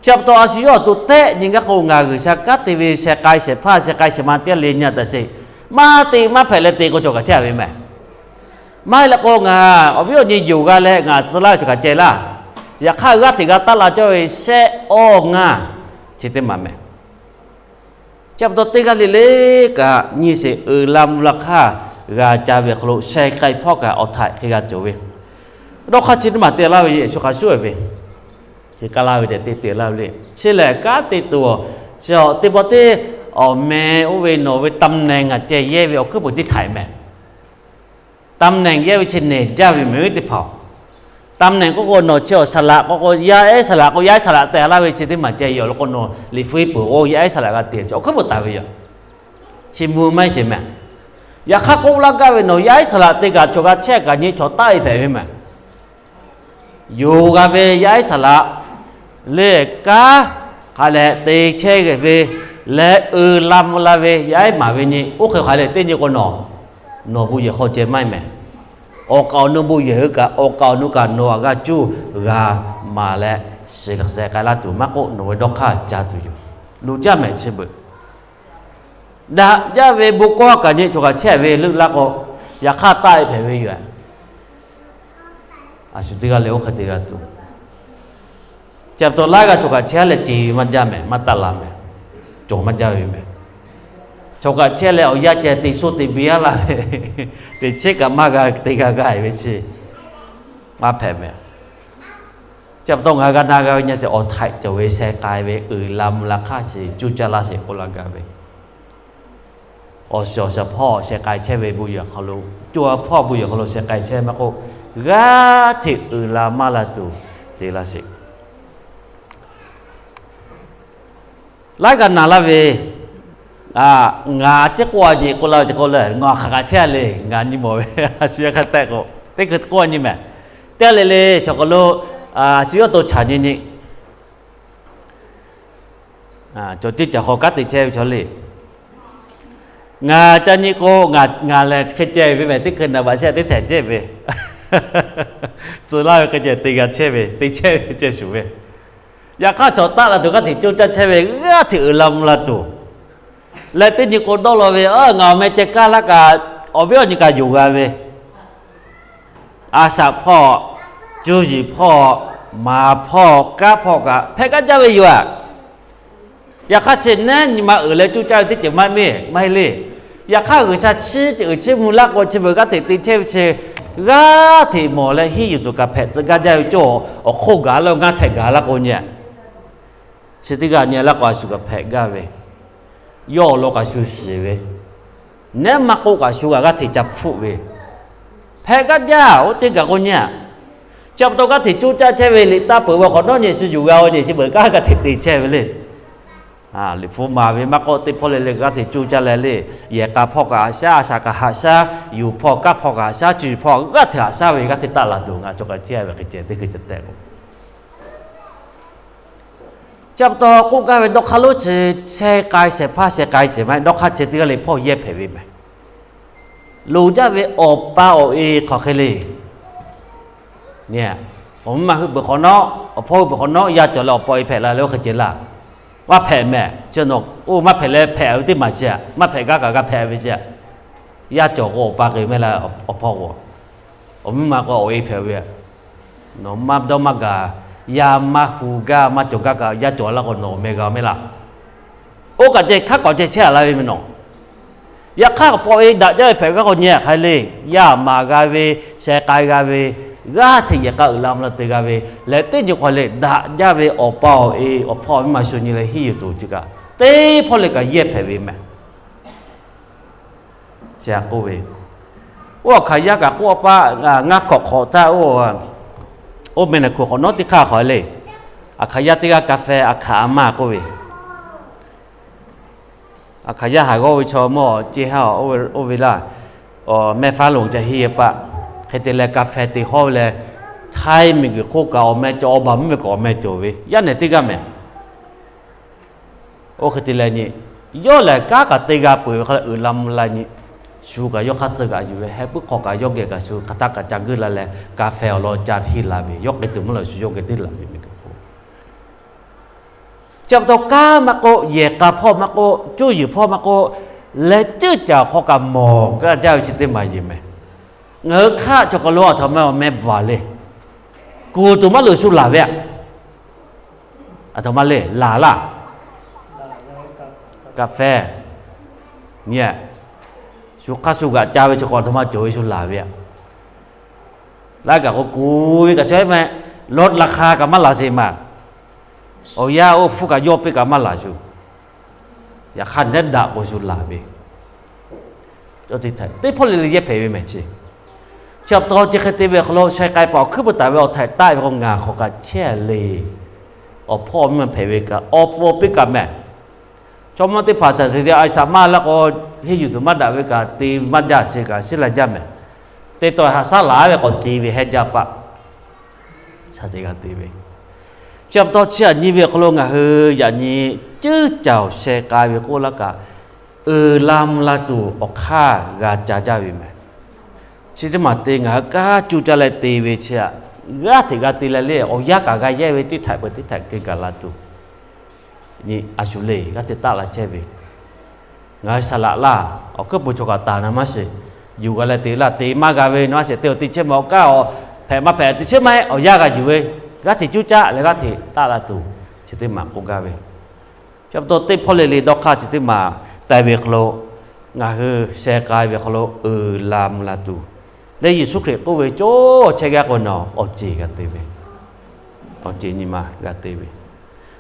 Chi pa taw a shu yawˇ awˬ to tehˆ nyi gaˇ k'o ngaˬ G'uiˬsha kanˉ te ve sheh k'ai shehˍ hpaˇ sheh k'ai shehˍ ma teˇ g'aˇ le nyi a taˍ sheˍ, maˇ te maˇ hpehꞈ leh te k'o cawˬ kaꞈ chehˇ ve meh. Maˇ heˆ leh k'o ngaˬ awˬ viˉ awˬ nyi yonˍ g'a leh ngaˬ tcuh laˇ ve cawˬ kaꞈ ceh laˇ. Yaꞈ hk'aˇ g'aˇ hteꞈ g'a taˆ la cawˇ ve shehˆ awˇ ngaˇ chi teˇ maˬ meh. Chi pa taw teˇ g'aˇ le le kaꞈ nyi sheˍ, uiˍ la mvuh la hk'aˇ g'a ca ve awˬ hk'aw lo sheh k'ai hpawˇ kaꞈ awˬ htaiꞈ hk'e g'a cawˬ ve. Dawˇ hk'aˇ chi teˇ maˬ te laˇ ve Yeˍsuˆ hk'a shuˉ ve, chi ka laˇ ve tehꞈ te te laˇ ve le. Chi lehˬ kanˉ te tuˬ, chi teˇ pawˆ teˇ awˬ meh oˇ ve nawˬ ve ตำแหน่ง ngaˬ ceh yehˇ ve awˬ hkuiˉ peuˬ teˇ htaiꞈ meh. ตำแหน่ง yehˇ ve chi nehˬ jaˇ ve meh ve teˇ hpaˍ. ตำแหน่ง k'oˆ k'o nawˬ chi awˬ saˍ laꞈ k'oˆ k'o yaˇ ehˉ saˍ laꞈ k'o yaˇ ehˉ saˍ laꞈ tehꞈ laˇ ve chi teˇ maˬ ceh yoˬ. Awˬ lawn k'o nawˬ liꞈ hpu iˉ peuˬ k'o yaˇ ehˉ saˍ laꞈ g'a te chi awˬ hkuiˉ peuˬ taˍ ve yoˬ. Chi mvuh maˇ heˆ sheˍ meh. Yaꞈ hk'aˇ k'oˆ laˇ gaˇ ve nawˬ yaˇ ehˉ saˍ laꞈ te kaꞈ cawˬ g'a chehˇ kaꞈ nyi chaw taˆ e hpehꞈ ve meh. Yonˍ g'a ve yaˇ ehˉ saˍ laꞈ lehˬ kanˉ hk'a lehˬ te chehˇ g'aꞈ ve leh uiˍ la mvuh la ve yaˇ ehˉ maˍ ve nyi oˇ hk'e hk'a lehˬ teˇ nyi k'o nawˬ, nawˬ bon yehˬ hk'aw ceh maˇ heˆ meh. Awˬ kaˍ awˬ nu bon yehˬ hui kaꞈ awˬ kaˍ awˬ nu kaꞈ nawˬ aꞈ g'aˇ cuˇ g'a maˍ leh shiˍ leh sheh k'ai laˇ tuˬ maˇ k'oˆ nawˬ ve dawˇ hk'aˇ ca tuˬ yoˬ. Luˬ jaˇ meh chi beuꞈ. Daꞈ jaˇ ve bon kawˇ kaꞈ nyi cawˬ kaꞈ chehˇ ve leuˆ laˇ k'o, yaꞈ hk'aˇ taˆ e hpehꞈ ve yoˬ. A shu teˇ g'aˇ leh oˇ hk'e te g'a tuˬ. Chi pa taw laiˉ g'aˇ cawˬ kaꞈ chehˇ leh ce maˇ jaˇ meh, maˇ taˆ la meh, cawˬ maˇ jaˇ ve meh. Cawˬ kaꞈ chehˇ leh awˬ yanˇ ceh te soˇ te biˇ aˉ laˇ ve, teꞈ chehˇ kaꞈ maˇ g'a te g'a g'a ve chi maˇ hpehꞈ meh. Chi pa taw ngaˬ hui g'a na g'a ve nyi sheˍ, awˬ htaiꞈ cawˬ ve sheh k'ai ve uiˍ la mvuh la hk'aˇ sheˍ cuˇ caˇ laˇ sheˍ k'oˆ laˇ gaˇ ve. Awˬ shiˍ awˬ shiˍ hpawˇ sheh k'ai chehˇ ve bon yehˬ hk'aw lo, co a hpawˇ bon yehˬ hk'aw lo sheh k'ai chehˇ maˇ k'oˆ, g'aˇ hteꞈ uiˍ la maˇ la tuˬ te laˇ sheˍ. Laiˉ g'a na laˇ ve, Ngaˬ ceˇ k'oˆ a nyi k'oˆ la ve chi k'o le, ngaˬ hk'aˬ kaꞈ chehˇ a le, ngaˬ nyi mawˬ ve a shu hk'e tehꞈ k'o, teˇ hkui k'oˆ a nyi mehˍ. Teˇ g'aˇ le le chaw k'aw lo shu yawˇ to chaꞈ nyi nyi, cawˬ ceˇ caˬ hk'aw kanˉ te chehˇ ve chaw le. Ngaˬ ca nyi k'o, ngaˬ lehˬ hk'e ceh ve mehˍ, teˇ hkui naˍ baꞈ shehˆ teˇ htehꞈ cehˇ ve, tcuh laˇ ve hk'e ceh te g'a chehˇ ve, te chehˇ ve ceh shuˍ ve. Yaꞈ hk'aˇ, chaw taˆ la tuˬ g'aˇ hteꞈ coˇ caˇ chehˇ ve g'aˇ hteꞈ uiˍ la mvuh la tuˬ, leh teˇ nyi k'o dawˇ law ve, ngaˬ awˬ meh ceh kaˇ laˇ kaꞈ, awˬ viˉ awˬ nyi kaꞈ yonˍ g'a ve, a shaꞈ hpawˇ, cuˇ yiˍ hpawˇ, maˍ hpawˇ, kanˉ hpawˇ kaꞈ hpehꞈ gaˇ jaˇ ve yoˬ aꞈ. Yaꞈ hk'aˇ, chi neˉ nyi ma uiˍ leh coˇ caˇ ve teˇ ceuˬ maˇ heˆ maˇ heˆ le. Yaꞈ hk'aˇ, G'uiˬsha chiˇ uiˍ chiˇ mvuh laˇ k'o, chi beuꞈ g'aˇ hteꞈ te chehˇ ve chi, g'aˇ hteꞈ mawˬ leh henˇ yuˬ tuˬ kaꞈ hpehꞈ tcuh gaˇ jaˇ ve cawˇ awˬ hk'oˆ gaˬ la ngaˇ htehꞈ gaˬ laˇ k'o nyi, chi teˇ g'aˇ nyi laˇ k'o, a shu kaꞈ hpehꞈ gaˇ ve, yawˇ awˬ lawn kaꞈ shu shiˍ ve, neˉ maˇ k'oˆ kaꞈ shu g'aˇ hteꞈ ca hpfuhˆ ve, hpehꞈ gaˇ jaˇ. Oˇ teˇ gaˬ k'o nyi aꞈ, chi pa taw g'aˇ hteꞈ coˇ caˇ chehˇ ve liꞈ taˇ peuˬ ve hk'awꞈ nawˉ nyi shu yuˬ g'a ve nyi chi beuꞈ g'aˇ g'aˇ hteꞈ te chehˇ ve le. Liꞈ hpu maˍ ve maˇ k'oˆ, teˇ hpawˇ le le g'aˇ hteꞈ coˇ caˇ leh le, yehˬ k'a hpawˇ kaꞈ haꞈ shaˉ, a shaꞈ kaꞈ haꞈ shaˉ, yuˬ hpawˇ kanˉ hpawˇ kaꞈ haꞈ shaˉ, cuˇ yiˍ hpawˇ g'aˇ hteꞈ haꞈ shaˉ ve g'aˇ hteꞈ taˆ la tuˬ ngaˬ cawˬ k'ai chehˇ ve hk'e ceh teˇ hkui ceh tehꞈ k'o, chi pa taw k'oˆ gaˇ ve dawˇ hk'aˇ lonˉ chi, sheh k'ai shehˍ hpaˇ sheh k'ai shehˍ ma dawˇ hk'aˇ chi teˇ g'aˇ le hpawˇ yehˇ hpehꞈ ve mehˍ. Loˍ jaˇ ve awˬ pa awˬ e hk'aˬ hk'e le. Awˬ mvuhˇ ma hui peuˬ hk'awꞈ nawˉ, awˬ hpawˇ hui peuˬ hk'awꞈ nawˉ, yaˇ cawˬ leh awˬ pa awˬ e hpehꞈ la leh oˇ hk'e ceh laˇ. Maˇ hpehꞈ mehˍ. Chi nawˬ oˇ maˇ hpehꞈ leh hpehꞈ ve teˇ maˬ chi aꞈ, maˇ hpehꞈ gaˇ kaꞈ g'a hpehꞈ ve chi aꞈ. Yaˇ cawˬ k'o awˬ pa k'ai mehˍ laˇ, awˬ hpawˇ k'o, awˬ mvuhˇ ma k'o awˬ e hpehꞈ ve aꞈ. Nawˬ maˇ dawˇ maˇ gaˬ, yaˇ maˇ hu gaˇ maˇ cawˬ gaˇ kaꞈ yaˇ cawˬ laˇ k'o nawˬ awˬ meh g'a mehˍ laˇ. Oˇ kaꞈ ceh hk'aˉ k'awꞈ ceh chehˇ a laˇ ve meh nawˬ. Yaꞈ hk'aˇ, awˬ pa awˬ e daꞈ jaˇ ve hpehꞈ g'aˇ k'o nyi aꞈ hk'aˬ hk'e le, yaˇ maˍ g'a ve, sheh k'ai g'a ve, g'aˇ hteꞈ yehˬ k'a uiˍ la mvuh la te g'a ve, leh teˇ nyi hk'aw le daꞈ jaˇ ve awˬ pa awˬ e awˬ hpawˇ awˬ miˇ ma shu nyi leh henˇ yuˬ tuˬ chi kaꞈ teˇ hpawˇ le kaꞈ yehˇ hpehꞈ ve mehˍ. Chi aꞈ k'oˆ ve, oˇ awˬ hk'aˬ yaˇ kaꞈ k'oˆ a paˆ, ngaˇ hkawꞈ hk'awꞈ htaˇ, oˇ meh naˬ hkuiˬ hk'awꞈ nawˉ teˇ hk'aˇ hk'aˬ hk'e le, aˬ hk'aˬ yaˇ teˇ g'aˇ ka feh aˬ hk'aˬ a maˇ k'oˆ ve, aˬ hk'aˬ yaˇ haˍ g'awˇ ve chaw mawˇ ceˇ haˉ oˇ ve laˇ, mehˇ faˉ lonˍ ca henˇ e paˆ, hk'e te leh ka feh te hawˉ ve leh, htaiˇ miˬguiˬ hk'oˆ kaꞈ awˬ meh cawˬ, awˬ baˬ mvuhˇ miˬ kaꞈ awˬ meh cawˬ ve yaˇ nehˬ teˇ g'aˇ mehˍ. Oˇ hk'e te leh nyi, yawˇ lehˬ kanˉ kaꞈ te g'a peuˬ ve hk'a leh uiˍ la mvuh la nyi, shu kaꞈ yawˇ hk'aˇ suh g'aꞈ yuˬ ve, heh puiˉ hk'aw kaꞈ yawˇ geh kaꞈ shu hk'aˬ htaˇ kaꞈ ca geuˆ la leh, ka feh awˬ lawn ca henˇ la ve, yawˇ k'ai tuˬ mvuhˇ lawˬ shu yawˇ geh teˇ laˬ ve miˬguiˬ hk'oˆ. Chi pa taw kanˉ maˇ k'oˆ, yehˬ k'a hpawˇ maˇ k'oˆ, cuˇ yiˍ hpawˇ maˇ k'oˆ, leh ceuˇ caˬ awˬ hk'aw kaꞈ mawˬ gaˇ jaˇ ve chi teˇ maˬ yeˬ mehˍ. Ngaˬ hui hk'aˆ chaw hk'aw lo aˬ htoꞈ ma awˬ meh bvuhˬ a le. Kuˬ tuˬ maˇ loꞈ shu laˬ ve aꞈ. Aˬ htoꞈ ma le laˬ laˇ. Ka feh nyi, shu hk'aˇ shu g'aꞈ ca ve chaw hk'aw aˬ htoꞈ ma cawˬ ve shu laˬ ve aꞈ. Laiˉ kaꞈ k'o kuˬ ve kaꞈ cawˬ e meh, lawˇ la hk'a kaꞈ maˇ laˬ sheˍ maˬ. Awˬ yanˇ oˇ hpfuhˇ kaꞈ yawˇ piˇ kaꞈ maˇ laˬ shu. Yaꞈ hk'aˇ nehˉ daꞈ k'o shu laˬ ve, teˇ hpawˇ le le yehˇ hpehꞈ ve mehˍ chi. Chi pa taw chi hk'e te ve awˬ hk'aw lo sheh k'ai paˍ awˬ hkuiˉ peuˬ taˍ ve awˬ htaiꞈ taˆ ve k'o ngaˬ hk'aˬ kaꞈ chehˇ le. Awˬ hpawˇ awˬ miˇ ma hpehꞈ ve kaꞈ awˬ pfuhˇ awˬ piˇ kaꞈ mehˍ. Chaw mawˇ teˇ hpaˍ shaˍ te te a shaꞈ maˇ laˇ k'o, henˇ yuˬ tuˬ maˇ daꞈ ve kaꞈ te maˇ jaˇ chi kaꞈ shiˉ la jaˇ mehˍ. Teˇ taw haꞈ shaˉ laˬ ve k'awꞈ ce ve hehˉ jaˇ paˆ. Chi pa taw chi aꞈ nyi ve awˬ hk'aw lo ngaˬ hui yaꞈ nyi ceuˇ caˬ awˬ sheh k'ai ve k'oˆ laˇ kaꞈ, uiˍ la mvuh la tuˬ awˬ hk'aˇ g'a ca jaˇ ve mehˍ. Chi teˇ maˬ te ngaˬ hui kanˉ cuˇ caˇ leh te ve chi aꞈ, g'aˇ hteꞈ g'a te leh le awˬ yanˇ kaꞈ g'a yehˇ ve teˇ htaiꞈ peuˬ teˇ htaiꞈ keu gaˬ la tuˬ, a shu le g'aˇ hteꞈ taˆ la chehˇ ve. Ngaˬ hui saˍ laꞈ laˇ, awˬ hkuiˉ peuˬ chaw kaꞈ taˍ na maˇ sheˍ. Yuˬ g'a leh te laˇ, te maˇ g'a ve nawˬ a sheˍ te awˬ te chehˇ ma awˬ kaˉ awˬ hpehꞈ maˇ hpehꞈ te chehˇ maˇ heˆ, awˬ yanˇ g'a yuˬ ve, g'aˇ hteꞈ cuˇ caˇ leh g'aˇ hteꞈ taˆ la tuˬ, chi teˇ maˬ k'oˆ gaˇ ve. Chi pa taw teˇ hpawˇ le le dawˇ hk'aˇ chi teˇ maˬ k'ai ve hk'aw lo, ngaˬ hui sheh k'ai ve hk'aw lo uiˍ la mvuh la tuˬ, leh Yeˍsuˆ Hkriꞈ k'oˆ ve, Cawˇ chehˇ gaˇ k'o nawˬ awˬ ceˬ g'a te ve, awˬ ceˬ nyi ma g'a te ve.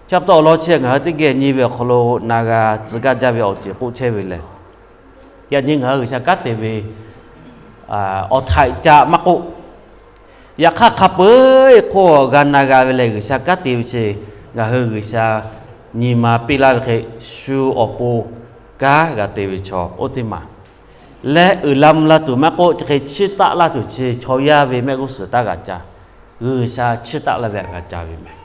Chi pa taw awˬ lawn chi ngaˬ hui teˇ geh nyi ve awˬ hk'aw lo na g'a tcuh gaˇ jaˇ ve awˬ ceˬ k'oˆ chehˇ ve lehˬ, yaꞈ nyi ngaˬ hui G'uiˬsha kanˉ te ve awˬ htaiꞈ ca maˇ k'oˆ, yaꞈ hk'aˇ hk'a peu-eˬ hk'oˆ g'a na g'a ve lehˬ G'uiˬsha kanˉ te ve chi ngaˬ hui G'uiˬsha nyi ma piˇ laˇ ve hk'e shu awˬ pon kanˉ g'a te ve chaw oˇ teˇ maˬ leh, uiˍ la mvuh la tuˬ maˇ k'oˆ, chi hk'e chiˇ taˆ laˇ tuˬ chi chaw yaˇ ve mehˆ g'uˇ suhˍ taˇ g'a ca. G'uiˬsha chiˇ taˆ laˇ ve htaꞈ g'a ca ve meh.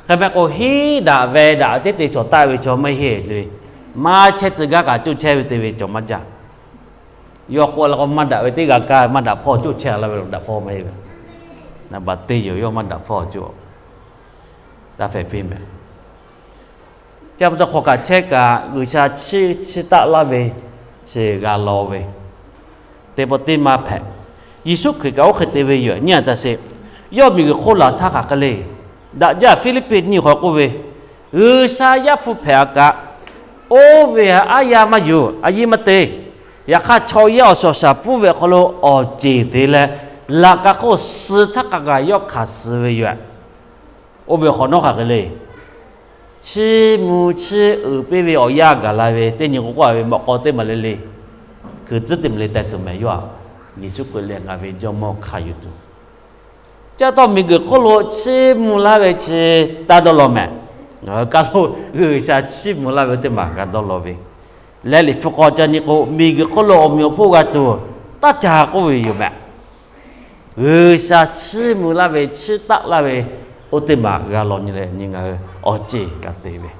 Hk'e meh k'o, hiˉ daꞈ ve daꞈ teˇ te cawˬ taˆ ve chaw maˇ heˆ le. Maˇ chehˇ tcuh gaˇ kaꞈ coˇ chehˇ ve te ve cawˬ maˇ jaˇ. Yawˇ k'oˆ la k'o, maˇ daꞈ ve teˇ g'a kaˇ maˇ daꞈ hpawˇ coˇ chehˇ la ve, daꞈ hpawˇ maˇ heˆ ve. Naˍ baˬ teˇ yoˬ, yawˇ maˇ daꞈ hpawˇ coˇ taˇ hpehꞈ piˇ meh. Chi pa taw hk'awꞈ kaꞈ chehˇ kaꞈ G'uiˬsha chiˇ chiˇ taˆ laˇ ve chi g'a law ve, teˇ pawˆ teˇ maˇ hpehꞈ. Yeˍsuˆ Hkriꞈ kaꞈ oˇ hk'e te ve yoˬ. Nyi a taꞈ sheˍ, yawˇ miˬguiˬ hk'oˆ laˬ htaˇ hk'aˬ hk'e le. Daꞈ jaˇ Hpiˇliˇpiˆ nyiˇ hk'aw k'oˆ ve, G'uiˬsha Yaˇ hpu hpehꞈ a kaꞈ, oˇ ve aˉ yaˇ maˇ yuˬ, a yiˇ maˇ te. Yaꞈ hk'aˇ chaw yaˇ awˬ suhˍ awˬ shaˍ pfuhˇ ve awˬ hk'aw lo awˬ ceˬ te leh, laꞈ ka hk'oˆ suh htaˇ hk'a gaˬ yawˇ hkanˍ suh ve yoˬ. Oˇ ve awˬ hk'awꞈ nawˉ hk'aˬ hk'e le. Chiˇ mvuh chiˇ uiˍ piˇ ve awˬ yanˇ gaˬ la ve teˇ nyi k'o k'oˆ a ve mawꞈ k'aw teˇ maˬ le le, kuiˬ tcuhˉ teˇ maˬ le teh tuˬ meh yawˇ a. Yeˍsuˆ Hkriꞈ lehˬ ngaˬ ve Jawˇmawˇ hkanˍ yuˬ tuˬ, chi pa taw miˬguiˬ hk'oˆ lo chiˇ mvuh laˇ ve chi taˇ dawˇ law meh. Ngaˬ hui kaˇ lo G'uiˬsha chiˇ mvuh laˇ ve teˇ maˬ g'a dawˇ law ve leh, Liꞈ hpu hk'aw ca nyi k'o, miˬguiˬ hk'oˆ lo awˬ meꞈ awˬ hponˇ g'a tuˬ taˇ ca k'oˆ ve yoˬ meh. G'uiˬsha chiˇ mvuh laˇ ve, chiˇ taˆ laˇ ve, oˇ teˇ maˬ g'a law nyi leh, nyi ngaˬ hui awˬ ceˬ g'a te ve.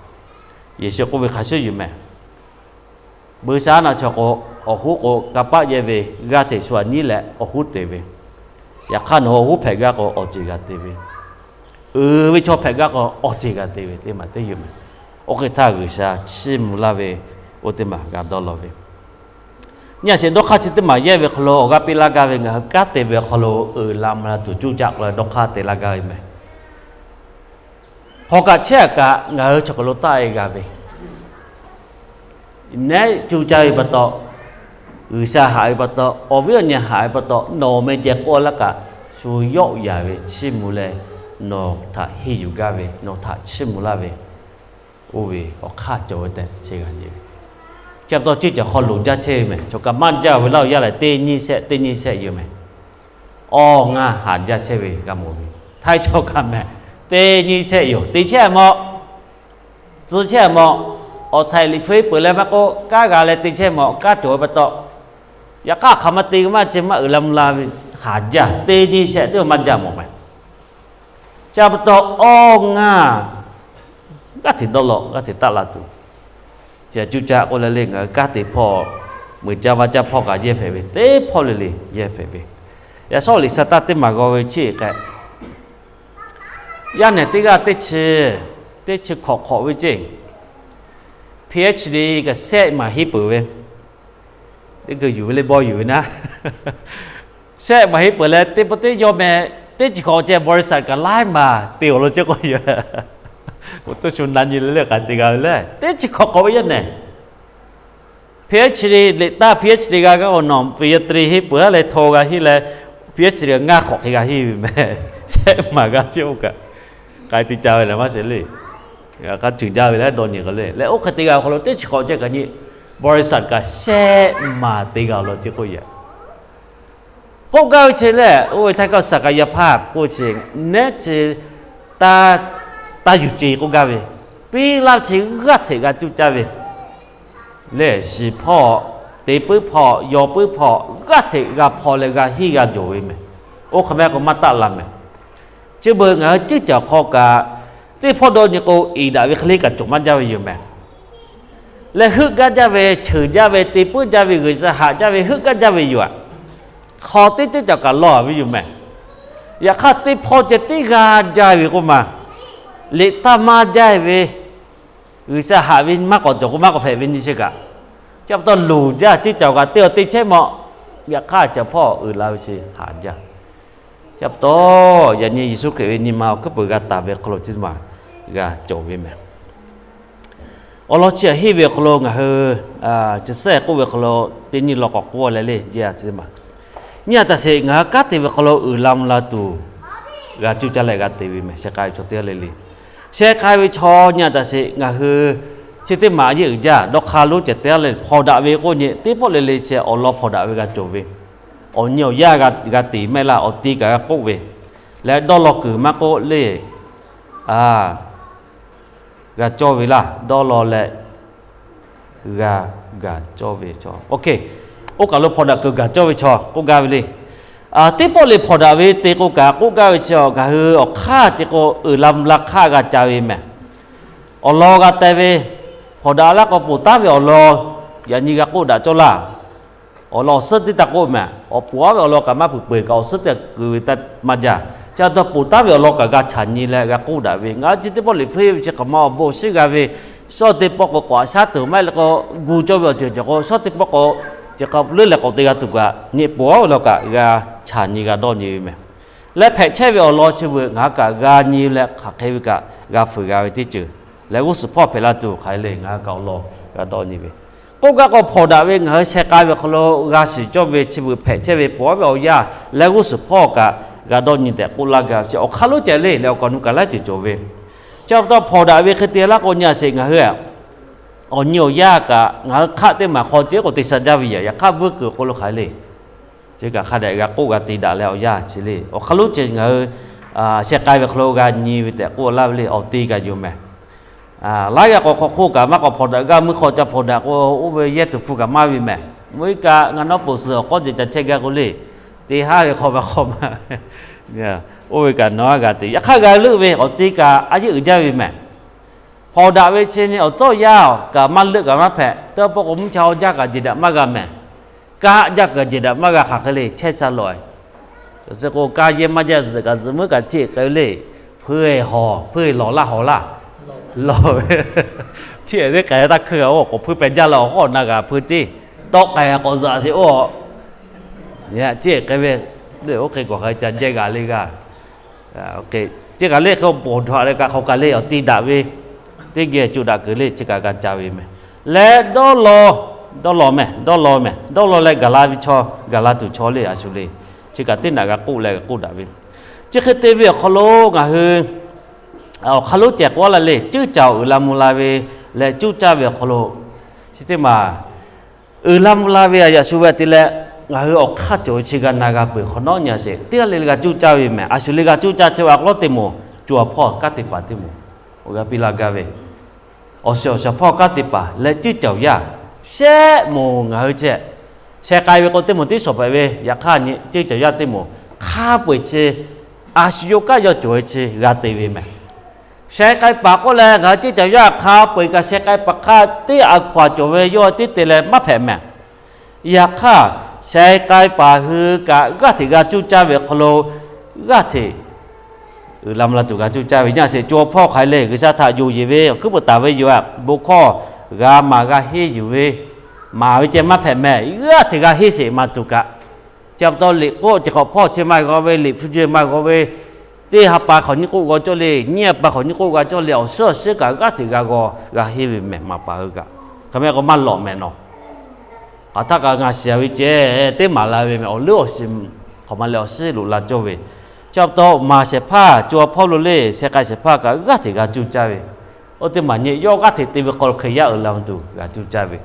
Yeˍsuˆ k'oˆ ve hk'a shuˍ yoˬ meh. Buiˇshaˆaˉnaˆ chaw k'o, awˬ hoˉ k'o kanˇ paˆ yehˇ ve, g'aˇ hteꞈ shu aꞈ nyiˉ leh awˬ hoˉ te ve. Yaꞈ hk'aˇ nawˬ hui awˬ hoˉ hpehꞈ gaˇ k'o, awˬ ceˬ g'a te ve. Uiˍ ve chaw hpehꞈ gaˇ k'o, awˬ ceˬ g'a te ve teˇ maˬ teˇ yoˬ meh. Oˇ hk'e htaˇ G'uiˬsha chiˇ mvuh laˇ ve, oˇ teˇ maˬ g'a dawˇ law ve. Nyi a sheˍ, dawˇ hk'aˇ chi teˇ maˬ yehˇ ve hk'aw lo awˬ g'aˇ piˇ laˇ gaˇ ve, ngaˬ hui kanˉ te ve hk'aw lo uiˍ la mvuh la tuˬ cuˇ caꞈ k'oˆ leh dawˇ hk'aˇ te laˇ gaˇ ve meh. Hk'awꞈ kaꞈ chehˇ a kaꞈ ngaˬ hui chaw hk'aw lo taˆ e g'a ve, nehˉ cuˇ caˇ ve pa taw, G'uiˬsha haꞈ ve pa taw, awˬ viˉ awˬ nyi haꞈ ve pa taw, nawˬ meh ceh k'oˆ laˇ kaꞈ, shu yawˆ yaˍ ve chiˇ mvuh leh, nawˬ htaꞈ henˇ yuˬ gaˇ ve, nawˬ htaꞈ chiˇ mvuh laˇ ve, oˇ ve awˬ hk'aˇ cawˬ ve tehꞈ chi g'a nyi ve. Chi pa taw ceˇ caˬ hk'aw loˍ jaˇ chehˇ ve meh. Chaw kaꞈ maˇ jaˇ ve laˇ oˬ, yaˇ lehˬ teˇ nyiˇ shehˆ teˇ nyiˇ shehˆ yoˬ meh. Awˬ ngaˇ haˍ jaˇ chehˇ ve g'a mawˬ ve. Htaiˇ chaw kaꞈ meh, teˇ nyiˇ shehˆ yoˬ. Te chehˇ a mawˬ, tcuh chehˇ a mawˬ, awˬ htaiˍ liꞈ hpu peuˬ leh maˇ k'oˆ, kanˉ g'a leh te chehˇ mawˬ, kanˉ cawˬ ve pa taw, yaꞈ hk'aˇ hk'aˬ ma te maˇ ceh maˇ uiˍ la mvuh la ve, haˍ jaˇ, teˇ nyiˇ shehˆ teˇ maˇ jaˇ mawˬ meh. Chi pa taw awˬ ngaˇ g'aˇ hteꞈ dawˇ law, g'aˇ hteꞈ taˆ la tuˬ, chi a cuˇ caꞈ k'oˆ leh le, ngaˬ hui kanˉ te hpawˇ, meuꞈ caˇ vaˇ caˇ hpawˇ kaꞈ yehˇ hpehꞈ ve, teˇ hpawˇ le le yehˇ hpehꞈ ve. Yaꞈ shawˉ liꞈ shaˍ taˇ teˇ maˬ g'aw ve chi hk'e, yaˇ nehˬ teˇ g'aˇ teˇ chi, teˇ chi hk'awꞈ hk'awꞈ ve ceˇ, PhD kaꞈ shehˆ maˬ henˇ peuˬ ve, teˇ g'uiˬ yuˬ ve le bawˇ yuˬ ve naˉ, shehˆ maˬ henˇ peuˬ leh teˇ pawˆ teˇ yawˇ meh, teˇ chi hk'awꞈ ceh บริษัท kaꞈ laiˉ maˬ te awˬ lawn ceˇ k'oˆ yoˬ. K'o tuˇ shu na nyi le le k'ai te g'a ve le, teˇ chi hk'awꞈ hk'awꞈ ve yaˇ nehˬ, PhD liꞈ taˇ PhD g'a gaˇ awˬ nawˬ ปริญญาตรี henˇ peuˬ a leh htaw g'a henˇ leh, PhD ngaˇ hk'awꞈ hk'e g'a henˇ ve meh. Shehˆ maˬ g'a ceˇ oˇ kaꞈ, k'ai te ca ve lehˬ maˇ sheˍ le. G'a hk'a ceuˬ jaˇ ve leh dawˇ nyi k'o le leh, oˇ hk'e te g'a awˬ hk'aw lo teˇ chi hk'awꞈ ceh kaꞈ nyi, บริษัท kaꞈ shehˆ maˬ te g'a awˬ lawn ceˇ k'oˆ yaꞈ. K'oˆ gaˇ ve chi lehˬ, oˇ ve ไทย kaꞈ ศักยภาพ k'oˆ chi, nehˉ chi taˇ, taˇ yuˬ ce k'oˆ gaˇ ve, piˇ laˇ ve chi g'aˇ hteꞈ g'a cuˇ caˇ ve lehˬ, shiˍ hpawˇ, te puiˉ hpawˇ, yaw puiˉ hpawˇ, g'aˇ hteꞈ g'a hpaw leh g'a henˇ g'a jawˬ ve meh. Oˇ hk'e meh k'o maˇ taˆ la meh. Chi beuꞈ ngaˬ hui ceˇ caˬ hk'aw kaꞈ, teˇ hpawˇ dawˇ nyi k'o, iˍ daꞈ ve hk'e le kaꞈ cawˬ maˇ jaˇ ve yoˬ meh. Leh heuˆ gaˇ jaˇ ve, cheuˬ jaˇ ve, te puiˉ jaˇ ve, G'uiˬsha haꞈ jaˇ ve, heuˆ gaˇ jaˇ ve yoˬ aꞈ. Hk'aw teˇ ceˇ caˬ kaꞈ lawˬ ve yoˬ meh. Yaꞈ hk'aˇ teˇ hpawˇ ceh teˇ g'aˇ jaˇ ve k'oˆ ma, liꞈ taˇ maˇ jaˇ ve, G'uiˬsha haꞈ ve maˇ k'awꞈ cawˬ k'o maˇ k'awꞈ hpehꞈ ve nyi chi kaꞈ, chi pa taw loˍ jaˇ ceˇ caˬ kaꞈ teˇ aw teˇ chehˇ mawˬ. Yaꞈ hk'aˇ chi hpawˇ uiˍ la ve chi haꞈ jaˇ. Chi pa taw, yaꞈ nyi Yeˍsuˆ Hkriꞈ ve nyi ma awˬ hkuiˉ peuˬ g'a taˍ ve hk'aw lo chi teˇ maˬ g'a cawˬ ve meh. Awˬ lawn chi aꞈ henˇ ve awˬ hk'aw lo ngaˬ hui chi sehˉ k'oˆ ve hk'aw lo teˇ nyi law k'awꞈ k'oˆ leh le, nyi a taꞈ sheˍ ngaˬ hui kanˉ te ve hk'aw lo uiˍ la mvuh la tuˬ g'a cuˇ caˇ leh g'a te ve meh. Sheh k'ai ve chaw teˇ g'aˇ le le, sheh k'ai ve chaw nyi a taꞈ sheˍ ngaˬ hui chi teˇ maˬ a yeˇ uiˍ jaˇ dawˇ hk'aˇ lonˉ ceh te a leh hpawnˬ daꞈ ve k'oˆ nyi teˇ pawˆ le le chi awˬ lawn hpawnˬ daꞈ ve g'a cawˬ ve, awˬ nyi awˬ yaˇ g'a te maˇ heˆ laˇ, awˬ ti kaꞈ g'a k'oˆ ve, leh dawˇ law kuiˬ maˇ k'oˆ le, a g'a cawˇ ve laˇ, dawˇ law leh g'a gaˬ cawˇ ve chaw. Oˇ kaˬ lo hpawnˬ daꞈ kuiˬ gaˬ cawˇ ve chaw k'oˆ gaˇ ve le. Teˇ pawˆ le hpawnˬ daꞈ ve te k'o kaꞈ k'oˆ gaˇ ve chi, ngaˬ hui awˬ hk'aˇ te k'o uiˍ la mvuh la hk'aˇ g'a ca ve mehˬ. Awˬ lawn g'a teh ve, hpawnˬ daꞈ laˇ k'o ponˬ taˉ ve awˬ lawn yaꞈ nyi g'a k'oˆ daꞈ cawˇ laˇ. Awˬ lawn awˬ suhˉ teˇ taˇ k'oˆ mehˬ. Awˬ ponˬ aˉ ve awˬ lawn kaꞈ maˇ peuˬ peuˬ kaꞈ awˬ suhˉ teˇ kuiˬ ve maˇ jaˇ. Chi a taw ponˬ taˉ ve awˬ lawn kaꞈ g'a caꞈ nyi leh g'a k'oˆ daꞈ ve. Ngaˬ hui chi teˇ pawˆ liꞈ hpu ve chi hk'aˬ ma awˬ bon awˬ shiˉ g'a ve, shawˉ teˇ pawˆ k'o k'awꞈ shaˉ tuˬ maˇ heˆ leh k'o, gu cawˇ ve awˬ ceuˬ cawˬ k'o shawˉ teˇ pawˆ k'o, chi hk'a leuˉ leh k'awꞈ te g'a tuˬ kaꞈ nyi ponˬ aˉ ve awˬ lawn kaꞈ g'a caꞈ nyi g'a dawˇ nyi ve mehˬ. Leh hpehꞈ chehˇ ve awˬ lawn chi beuꞈ ngaˬ hui kaꞈ g'a nyi leh hk'aˬ hk'e ve kaꞈ g'a fuiˍ g'a ve teˇ ceuˬ leh g'uˇ suhˍ hpawˇ hpehꞈ la tuˬ hk'aˬ hk'e le ngaˬ hui kaꞈ awˬ lawn g'a dawˇ nyi ve. K'oˆ gaˇ k'o hpawnˬ daꞈ ve ngaˬ hui sheh k'ai ve awˬ hk'aw lo g'a shiˍ cawˇ ve chi beuꞈ hpehꞈ chehˇ ve ponˬ aˉ ve awˬ yanˇ leh g'uˇ suhˍ hpawˇ kaꞈ g'a dawˇ nyi tehꞈ k'oˆ laˇ gaˇ ve chi awˬ hk'aˇ lonˉ ceh le leh awˬ kaꞈ nu kaꞈ laiˉ ceuˬ cawˬ ve. Chi pa taw hpawnˬ daꞈ ve hk'e te laˇ k'o nyi a sheˍ ngaˬ hui awˬ nyi awˬ yanˇ kaꞈ ngaˬ hui hk'aˆ teˇ maˬ hk'aw ceh k'o te sha jaˇ ve yaꞈ, yaꞈ hk'aˇ vuiˇ kuiˬ awˬ hk'aw lo hk'aˬ hk'e le. Chi kaꞈ hk'a dehꞈ g'a k'oˆ g'a te daꞈ leh awˬ yanˇ chi le. Awˬ hk'aˇ lonˉ ceh ngaˬ hui sheh k'ai ve hk'aw lo g'a nyi ve tehꞈ k'oˆ laˇ ve le awˬ te kaꞈ yoˬ mehˬ. Laiˉ g'aˇ k'awꞈ hk'aw hk'oˆ kaꞈ maˇ k'awꞈ hpawnˬ daꞈ gaˇ, mvuhˇ hk'aw ca hpawnˬ daꞈ k'o oˇ ve yehˇ tuˬ hpu kaꞈ maˇ ve mehˬ. Mvuhˇ iˉ kaꞈ ngaˬ nawˉ poˬ suhˍ awˬ k'awˇ ceuˬ ca chehˇ gaˇ k'o le, te haˉ ve hk'aw ma hk'aw ma oˇ ve kaꞈ nawˬ aˉ g'a te. Yaꞈ hk'aˇ g'a leuˆ ve awˬ te kaꞈ a yeˇ uiˍ jaˇ ve mehˬ. Hpawnˬ daꞈ ve chi nyi awˬ cawˇ yaˇ kaꞈ maˇ leuˆ kaꞈ maˇ hpehꞈ. Teˇ pawˆ k'o mvuhˇ cha awˬ jaˇ kaꞈ jeˬ daꞈ maˇ g'a mehˬ. Kaˆ jaˇ kaꞈ jeˬ daꞈ maˇ g'a hk'aˬ hk'e le chehˇ sha lawˬ. Chi k'o kaˇ yehˇ maˇ jaˇ zuhꞈ kaꞈ zuhꞈ meuˉ kaꞈ chi hk'e ve le. Hpu e hawˬ hpu e lawˬ laˇ hawˬ laˇ. Lawˬ ve. Chi hk'e teˇ k'ai taˇ hkuiˇ g'a oˇ k'awꞈ hpu peh jaˇ la awˬ hawˉ na g'a hpu teˇ tawˆ k'ai k'awꞈ zuhꞈ sheˍ oˇ. Chi hk'e ve le oˇ hk'e k'awꞈ hk'a ca jehˇ g'a le g'a. Chi kaꞈ le hk'e ponˬ htaꞈ leh kaꞈ hk'aw kaꞈ le awˬ te daꞈ ve teˇ geh co daꞈ kuiˬ le chi kaꞈ g'a ca ve mehˬ. Leh dawˇ law, dawˇ law mehˬ, dawˇ law mehˬ, dawˇ law leh gaˬ la ve chaw, gaˬ la tuˬ chaw le a shu le. Chi kaꞈ teˇ naꞈ g'a k'oˆ leh g'a k'oˆ daꞈ ve. Chi hk'e te ve awˬ hk'aw lo ngaˬ hui awˬ hk'aˇ lonˉ ceh k'oˆ laˇ le, ceuˇ caˬ uiˍ la mvuh la ve leh cuˇ caˇ ve awˬ hk'aw lo chi teˇ maˬ uiˍ la mvuh la ve a yaꞈ shu ve te leh, ngaˬ hui awˬ hk'aˇ cawˬ ve chi g'a na g'a peuˬ hk'awꞈ nawˉ nyi a sheˍ teˇ g'aˇ le le g'a cuˇ caˇ ve mehˬ. A shu le g'a cuˇ caˇ chehˇ ve a k'aw teˇ moˍ co a hpawˇ kanˉ te paˍ teˇ moˍ, awˬ g'a piˇ laˇ gaˇ ve awˬ shiˍ awˬ shaˍ hpawˇ kanˉ te paˍ leh ceuˇ caˬ yaˇ shehˆ moˍ ngaˬ hui ceh sheh k'ai ve k'o teˇ moˍ tiˉ shawˍ hpehꞈ ve. Yaꞈ hk'aˇ nyi ceuˇ caˬ yaˇ teˇ moˍ hk'a peu eˬ chi a shu yawˇ kanˉ yawˇ cawˬ ve chi g'a te ve mehˬ. Sheh k'ai paˍ k'oˆ leh ngaˬ hui ceuˇ caˬ yaˇ hk'a peu eˬ kaꞈ sheh k'ai paˍ hk'a teˇ a hkaw a cawˬ ve yawˇ teˇ te leh maˇ hpehꞈ mehˬ. Yaꞈ hk'aˇ sheh k'ai paˍ hui kaꞈ g'aˇ hteꞈ g'a cuˇ caˇ ve awˬ hk'aw lo g'aˇ hteꞈ uiˍ la mvuh la tuˬ g'a cuˇ caˇ ve nyi a sheˍ. Co a hpawˇ hk'aˬ hk'e le G'uiˬsha htaꞈ yonˍ yeˬ ve awˬ hkuiˉ peuˬ taˍ ve yoˬ. Bon hkawˇ g'a maˍ g'a henˇ yuˬ ve, maˍ ve ceh maˇ hpehꞈ mehˬ. G'aˇ hteꞈ g'a henˇ sheˍ maˍ tuˬ kaꞈ. Chi pa taw liꞈ k'oˆ chi hk'awꞈ hpawˇ chi maˇ g'aw ve, liꞈ hpu ceh maˇ g'aw ve, teˇ ha pa hk'awꞈ nyiˇ k'oˆ g'aw cawˇ le, nyiˇ ha pa hk'awꞈ nyiˇ k'oˆ g'a cawˇ le, awˬ suhˉ awˬ shiˉ kaꞈ g'aˇ hteꞈ g'a g'aw g'a henˇ ve mehˬ maˍ paˍ hui kaꞈ. Hk'e mehˆ k'o maˇ lawꞈ mehˬ nawˬ. Hk'aˬ htaˇ kaꞈ ngaˬ shiˍ ve ceh teˇ maˍ la ve mehˬ. Awˬ leuˉ awˬ shiˍ hk'awꞈ ma leh awˬ shiˉ loꞈ la cawˇ ve. Chi pa taw maˍ shehˍ hpaˇ co a hpawˇ lo le sheh k'ai shehˍ hpaˇ kaꞈ g'aˇ hteꞈ g'a cuˇ caˇ ve. Oˇ teˇ maˬ nyi yawˇ g'aˇ hteꞈ te ve hk'aw lo Hkriꞈ yaˇ uiˍ la mvuh tuˬ g'a cuˇ caˇ ve.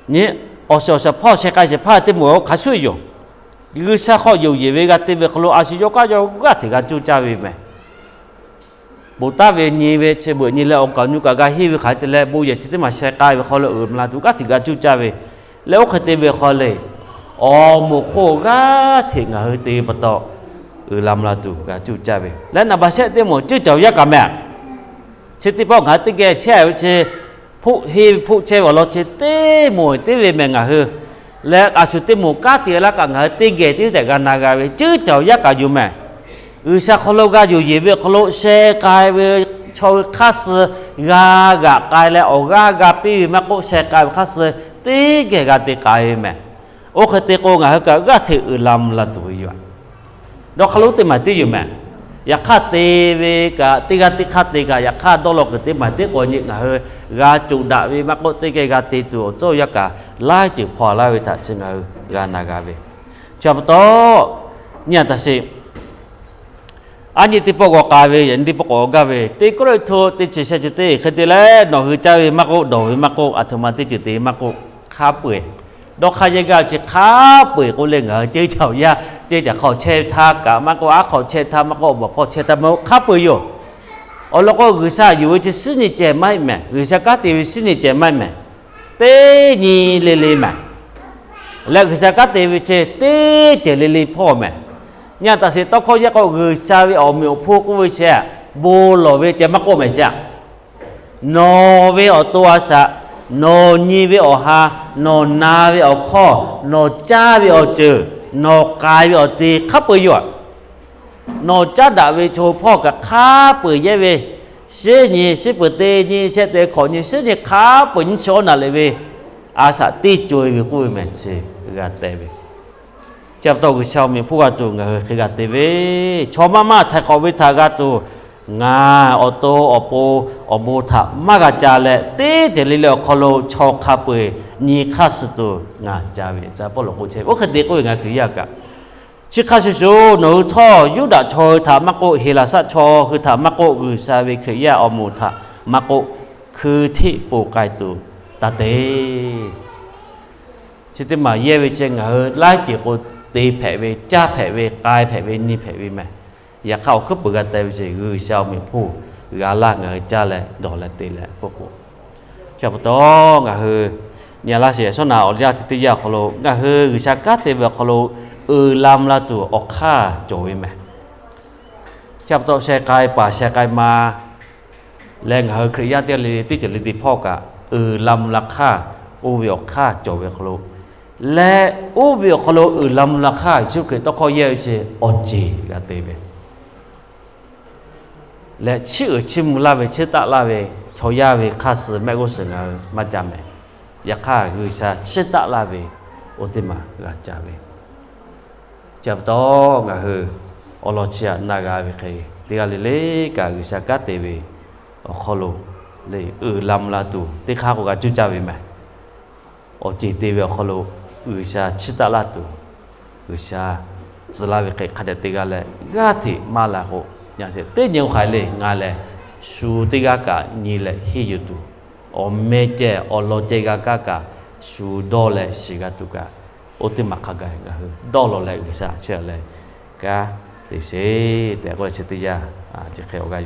Nyi awˬ shiˍ awˬ shaˍ hpawˇ sheh k'ai shehˍ hpaˇ teˇ moˍ hk'a shuˍ yoˬ. G'uiˬsha hk'aw yonˍ yeˬ ve g'a te ve hk'aw lo a shu yawˇ kanˉ yawˇ g'aˇ hteꞈ g'a cuˇ caˇ ve mehˬ. Bon taˍ ve nyi ve chi beuꞈ nyi leh awˬ kaˍ awˬ nu kaꞈ g'a henˇ ve hk'aˬ hk'e te leh bon yehˬ chi teˇ maˬ sheh k'ai ve hk'aw lo uiˍ la tuˬ g'aˇ hteꞈ g'a cuˇ caˇ ve. Leh oˇ hk'e te ve hk'aw le awˬ moˍ hk'oˆ g'aˇ hteꞈ ngaˬ hui te ve pa taw uiˍ la mvuh la tuˬ g'a cuˇ caˇ ve. Leh naˍ baˍ shehˆ teˇ moˍ ceuˇ caˬ yaˇ kaꞈ mehˬ. Chi teˇ pawˆ ngaˬ hui teˇ geh chehˇ ve chi hpoˆ henˇ ve hpoˆ chehˇ ve awˬ lawn chi teˇ moˍ teˇ ve mehˬ ngaˬ hui. Leh a shu teˇ moˍ kanˉ te laˇ kaꞈ ngaˬ hui teˇ geh teˇ tehꞈ g'a na g'a ve ceuˇ caˬ yaˇ kaꞈ yoˬ mehˬ. G'uiˬsha hk'aw lo g'a yonˍ yeˬ ve awˬ hk'aw lo sheh k'ai ve chaw hui hk'aˇ suh g'a g'aꞈ k'ai leh awˬ g'aˇ g'a piˇ ve maˇ k'oˆ, sheh k'ai ve hk'aˇ suh teˇ geh g'a te k'ai ve mehˬ. Oˇ hk'e te k'o ngaˬ hui kaꞈ g'aˇ hteꞈ uiˍ la mvuh la tuˬ ve yoˬ. Dawˇ hk'aˇ lonˉ teˇ maˬ teˇ yoˬ mehˬ. Yaꞈ hk'aˇ te ve kaꞈ teˇ g'aˇ teˇ hk'aˇ te kaꞈ yaꞈ hk'aˇ dawˇ law kuiˬ teˇ maˬ teˇ k'awꞈ nyi ngaˬ hui g'a coˬ daꞈ ve maˇ k'oˆ, teˇ geh g'a te tuˬ awˬ cawˇ yaˇ kaꞈ laiˉ ceuˬ hpaw laˇ ve htaꞈ chi ngaˬ hui g'a na g'a ve. Chi pa taw nyi a taꞈ sheˍ. Aˉ nyi teˇ pawˆ g'aw k'ai ve, yaꞈ nyi teˇ pawˆ k'awꞈ g'aw gaˇ ve, teˇ Kawˇrenˍhtuˆ teˇ chi shehˆ chi teˇ hk'e te leh nawˬ hui caˇ ve maˇ k'oˆ, dawˬ ve maˇ k'oˆ, aˬ htoꞈ ma teˇ ceuˬ te ve maˇ k'oˆ, hk'a peu eˬ dawˇ hk'aˇ yehˇ gaˇ ve chi hk'a peu eˬ k'oˆ leh ngaˬ hui ceuˇ caˬ yaˇ ceuˇ caˬ hk'aw chehˇ htaˇ kaꞈ maˇ k'oˆ, aˉ hk'aw chehˇ htaˇ maˇ k'oˆ, awˬ baˬ hpawˇ chehˇ htaˇ maˇ k'oˆ, hk'a peu eˬ yoˬ. Awˬ lawn k'o G'uiˬsha yonˍ ve chi suhˉ nyi ceh maˇ heˆ mehˬ. G'uiˬsha kanˉ te ve suhˉ nyi ceh maˇ heˆ mehˬ. teˇ nyi le le mehˬ. Leh G'uiˬsha kanˉ te ve chi teˇ ceuˬ le le hpawˇ mehˬ. Nyi a taꞈ sheˍ tawˇ hkawˇ yehˇ k'o, G'uiˬsha ve awˬ meꞈ awˬ hponˇ k'oˆ ve chi bon lawˬ ve ceh maˇ k'oˆ mehˬ chi aꞈ. Nawˬ ve awˬ to a shaꞈ, nawˬ nyi ve awˬ ha, nawˬ na ve awˬ hkawˇ, nawˬ caˇ ve awˬ ceuˬ, nawˬ k'ai ve awˬ te hk'a peu-eˬ yoˬ aꞈ. Nawˬ caˉ daꞈ ve chaw hpawˇ kaꞈ hk'a peu-eˬ yehˇ ve, shiˉ nyi, shiˉ peuˬ teˇ nyi, shehˆ te hkawꞈ nyi, shiˉ nyi hk'a peu-eˬ nyi chi awˬ naꞈ leh ve, a shaꞈ teˇ co-e ve k'oˆ ve mehˬ chi g'a teh ve. Chi pa taw G'uiˬsha awˬ meꞈ hpawˇ g'a tuˬ ngaˬ hui hk'e g'a te ve, chaw maˇ maˇ htaiˍ hk'awꞈ ve htaꞈ g'a tuˬ, ngaˬ awˬ to awˬ pon awˬ bon htaꞈ maˇ g'a ca leh, teˇ ceuˬ le le awˬ hk'aw lo chaw hk'a peu-eˬ nyi hk'aˇ suh tuˬ ngaˬ ca ve, tcuh pawˆ lawˬ k'o chehˇ ve. Oˇ hk'e te k'oˆ ve ngaˬ Hkriꞈ yaˇ kaꞈ, chi hk'a shuˍ shuˍ nawˬ hui htawˇ Yuˇdaꞈ chaw hui htaꞈ maˇ k'oˆ, Heˍlaˍsaˆ chaw hui htaꞈ maˇ k'oˆ, G'uiˬsha ve Hkriꞈ yaˇ awˬ moˍ htaꞈ maˇ k'oˆ, hkui hteˆ poˬ k'ai tuˬ taˇ te. Chi teˇ maˬ yehˇ ve chi ngaˬ hui laiˉ ceuˬ k'o, te hpehꞈ ve, caˇ hpehꞈ ve, k'ai hpehꞈ ve, nyi hpehꞈ ve mehˬ. Yaꞈ hk'aˇ awˬ hkuiˉ peuˬ g'a teh ve chi G'uiˬsha awˬ meꞈ hpawˇ g'a laˇ ngaˬ hui caˇ leh dawˬ leh te leh k'oˆ k'o, chi pa taw ngaˬ hui nyi laˇ sheˍ. Shawˉ naꞈ awˬ yanˇ chi teˇ yanˇ awˬ hk'aw lo ngaˬ hui G'uiˬsha kanˉ te ve awˬ hk'aw lo uiˍ la mvuh la tuˬ awˬ hk'aˇ cawˬ ve mehˬ. Chi pa taw sheh k'ai paˍ sheh k'ai ma leh ngaˬ hui Hkriꞈ yaˇ teˇ g'aˇ le le teˇ ceuˬ le le hpawˇ kaꞈ uiˍ la mvuh la hk'aˇ, oˇ ve awˬ hk'aˇ cawˬ ve awˬ hk'aw lo, leh oˇ ve awˬ hk'aw lo uiˍ la mvuh la hk'aˇ Yeˍsuˆ Hkriꞈ tawˇ hkawˇ yehˇ ve chi awˬ ceˬ g'a te ve leh chiˇ uiˍ chiˇ mvuh laˇ ve, chiˇ taˆ laˇ ve chaw yaˇ ve hk'aˇ suh mehˆ g'uˇ suhˍ ngaˬ hui maˇ ca mehˍ. Yaꞈ hk'aˇ G'uiˬsha chiˇ taˆ laˇ ve oˇ teˇ maˬ g'a ca ve. Chi pa taw ngaˬ hui awˬ lawn chi aꞈ na g'a ve hk'e, teˇ g'aˇ le le kaꞈ G'uiˬsha kanˉ te ve awˬ hk'aw lo le uiˍ la mvuh la tuˬ teˇ hk'aˇ k'o g'a cuˇ caˇ ve mehˬ. Awˬ ceˬ te ve awˬ hk'aw lo G'uiˬsha chiˇ taˆ laˇ tuˬ, G'uiˬsha tcuh laˇ ve hk'e hk'a dehꞈ te g'a leh, g'aˇ hteꞈ maˇ la k'o, teˇ nyi hk'aˬ hk'e le ngaˬ lehˬ, shu teˇ g'aˇ kaꞈ nyi leh henˇ yuˬ tuˬ, awˬ meh ceh awˬ lawn ceh g'a kaˇ kaꞈ, shu dawˇ leh shiˍ g'a tuˬ kaꞈ, oˇ teˇ maˬ hk'a gaˬ ngaˬ hui dawˇ law leh G'uiˬsha chiˇ aꞈ leh kanˉ te sheˍ tehꞈ k'oˆ leh chi teˇ yanˇ chi hk'e awˬ g'aˇ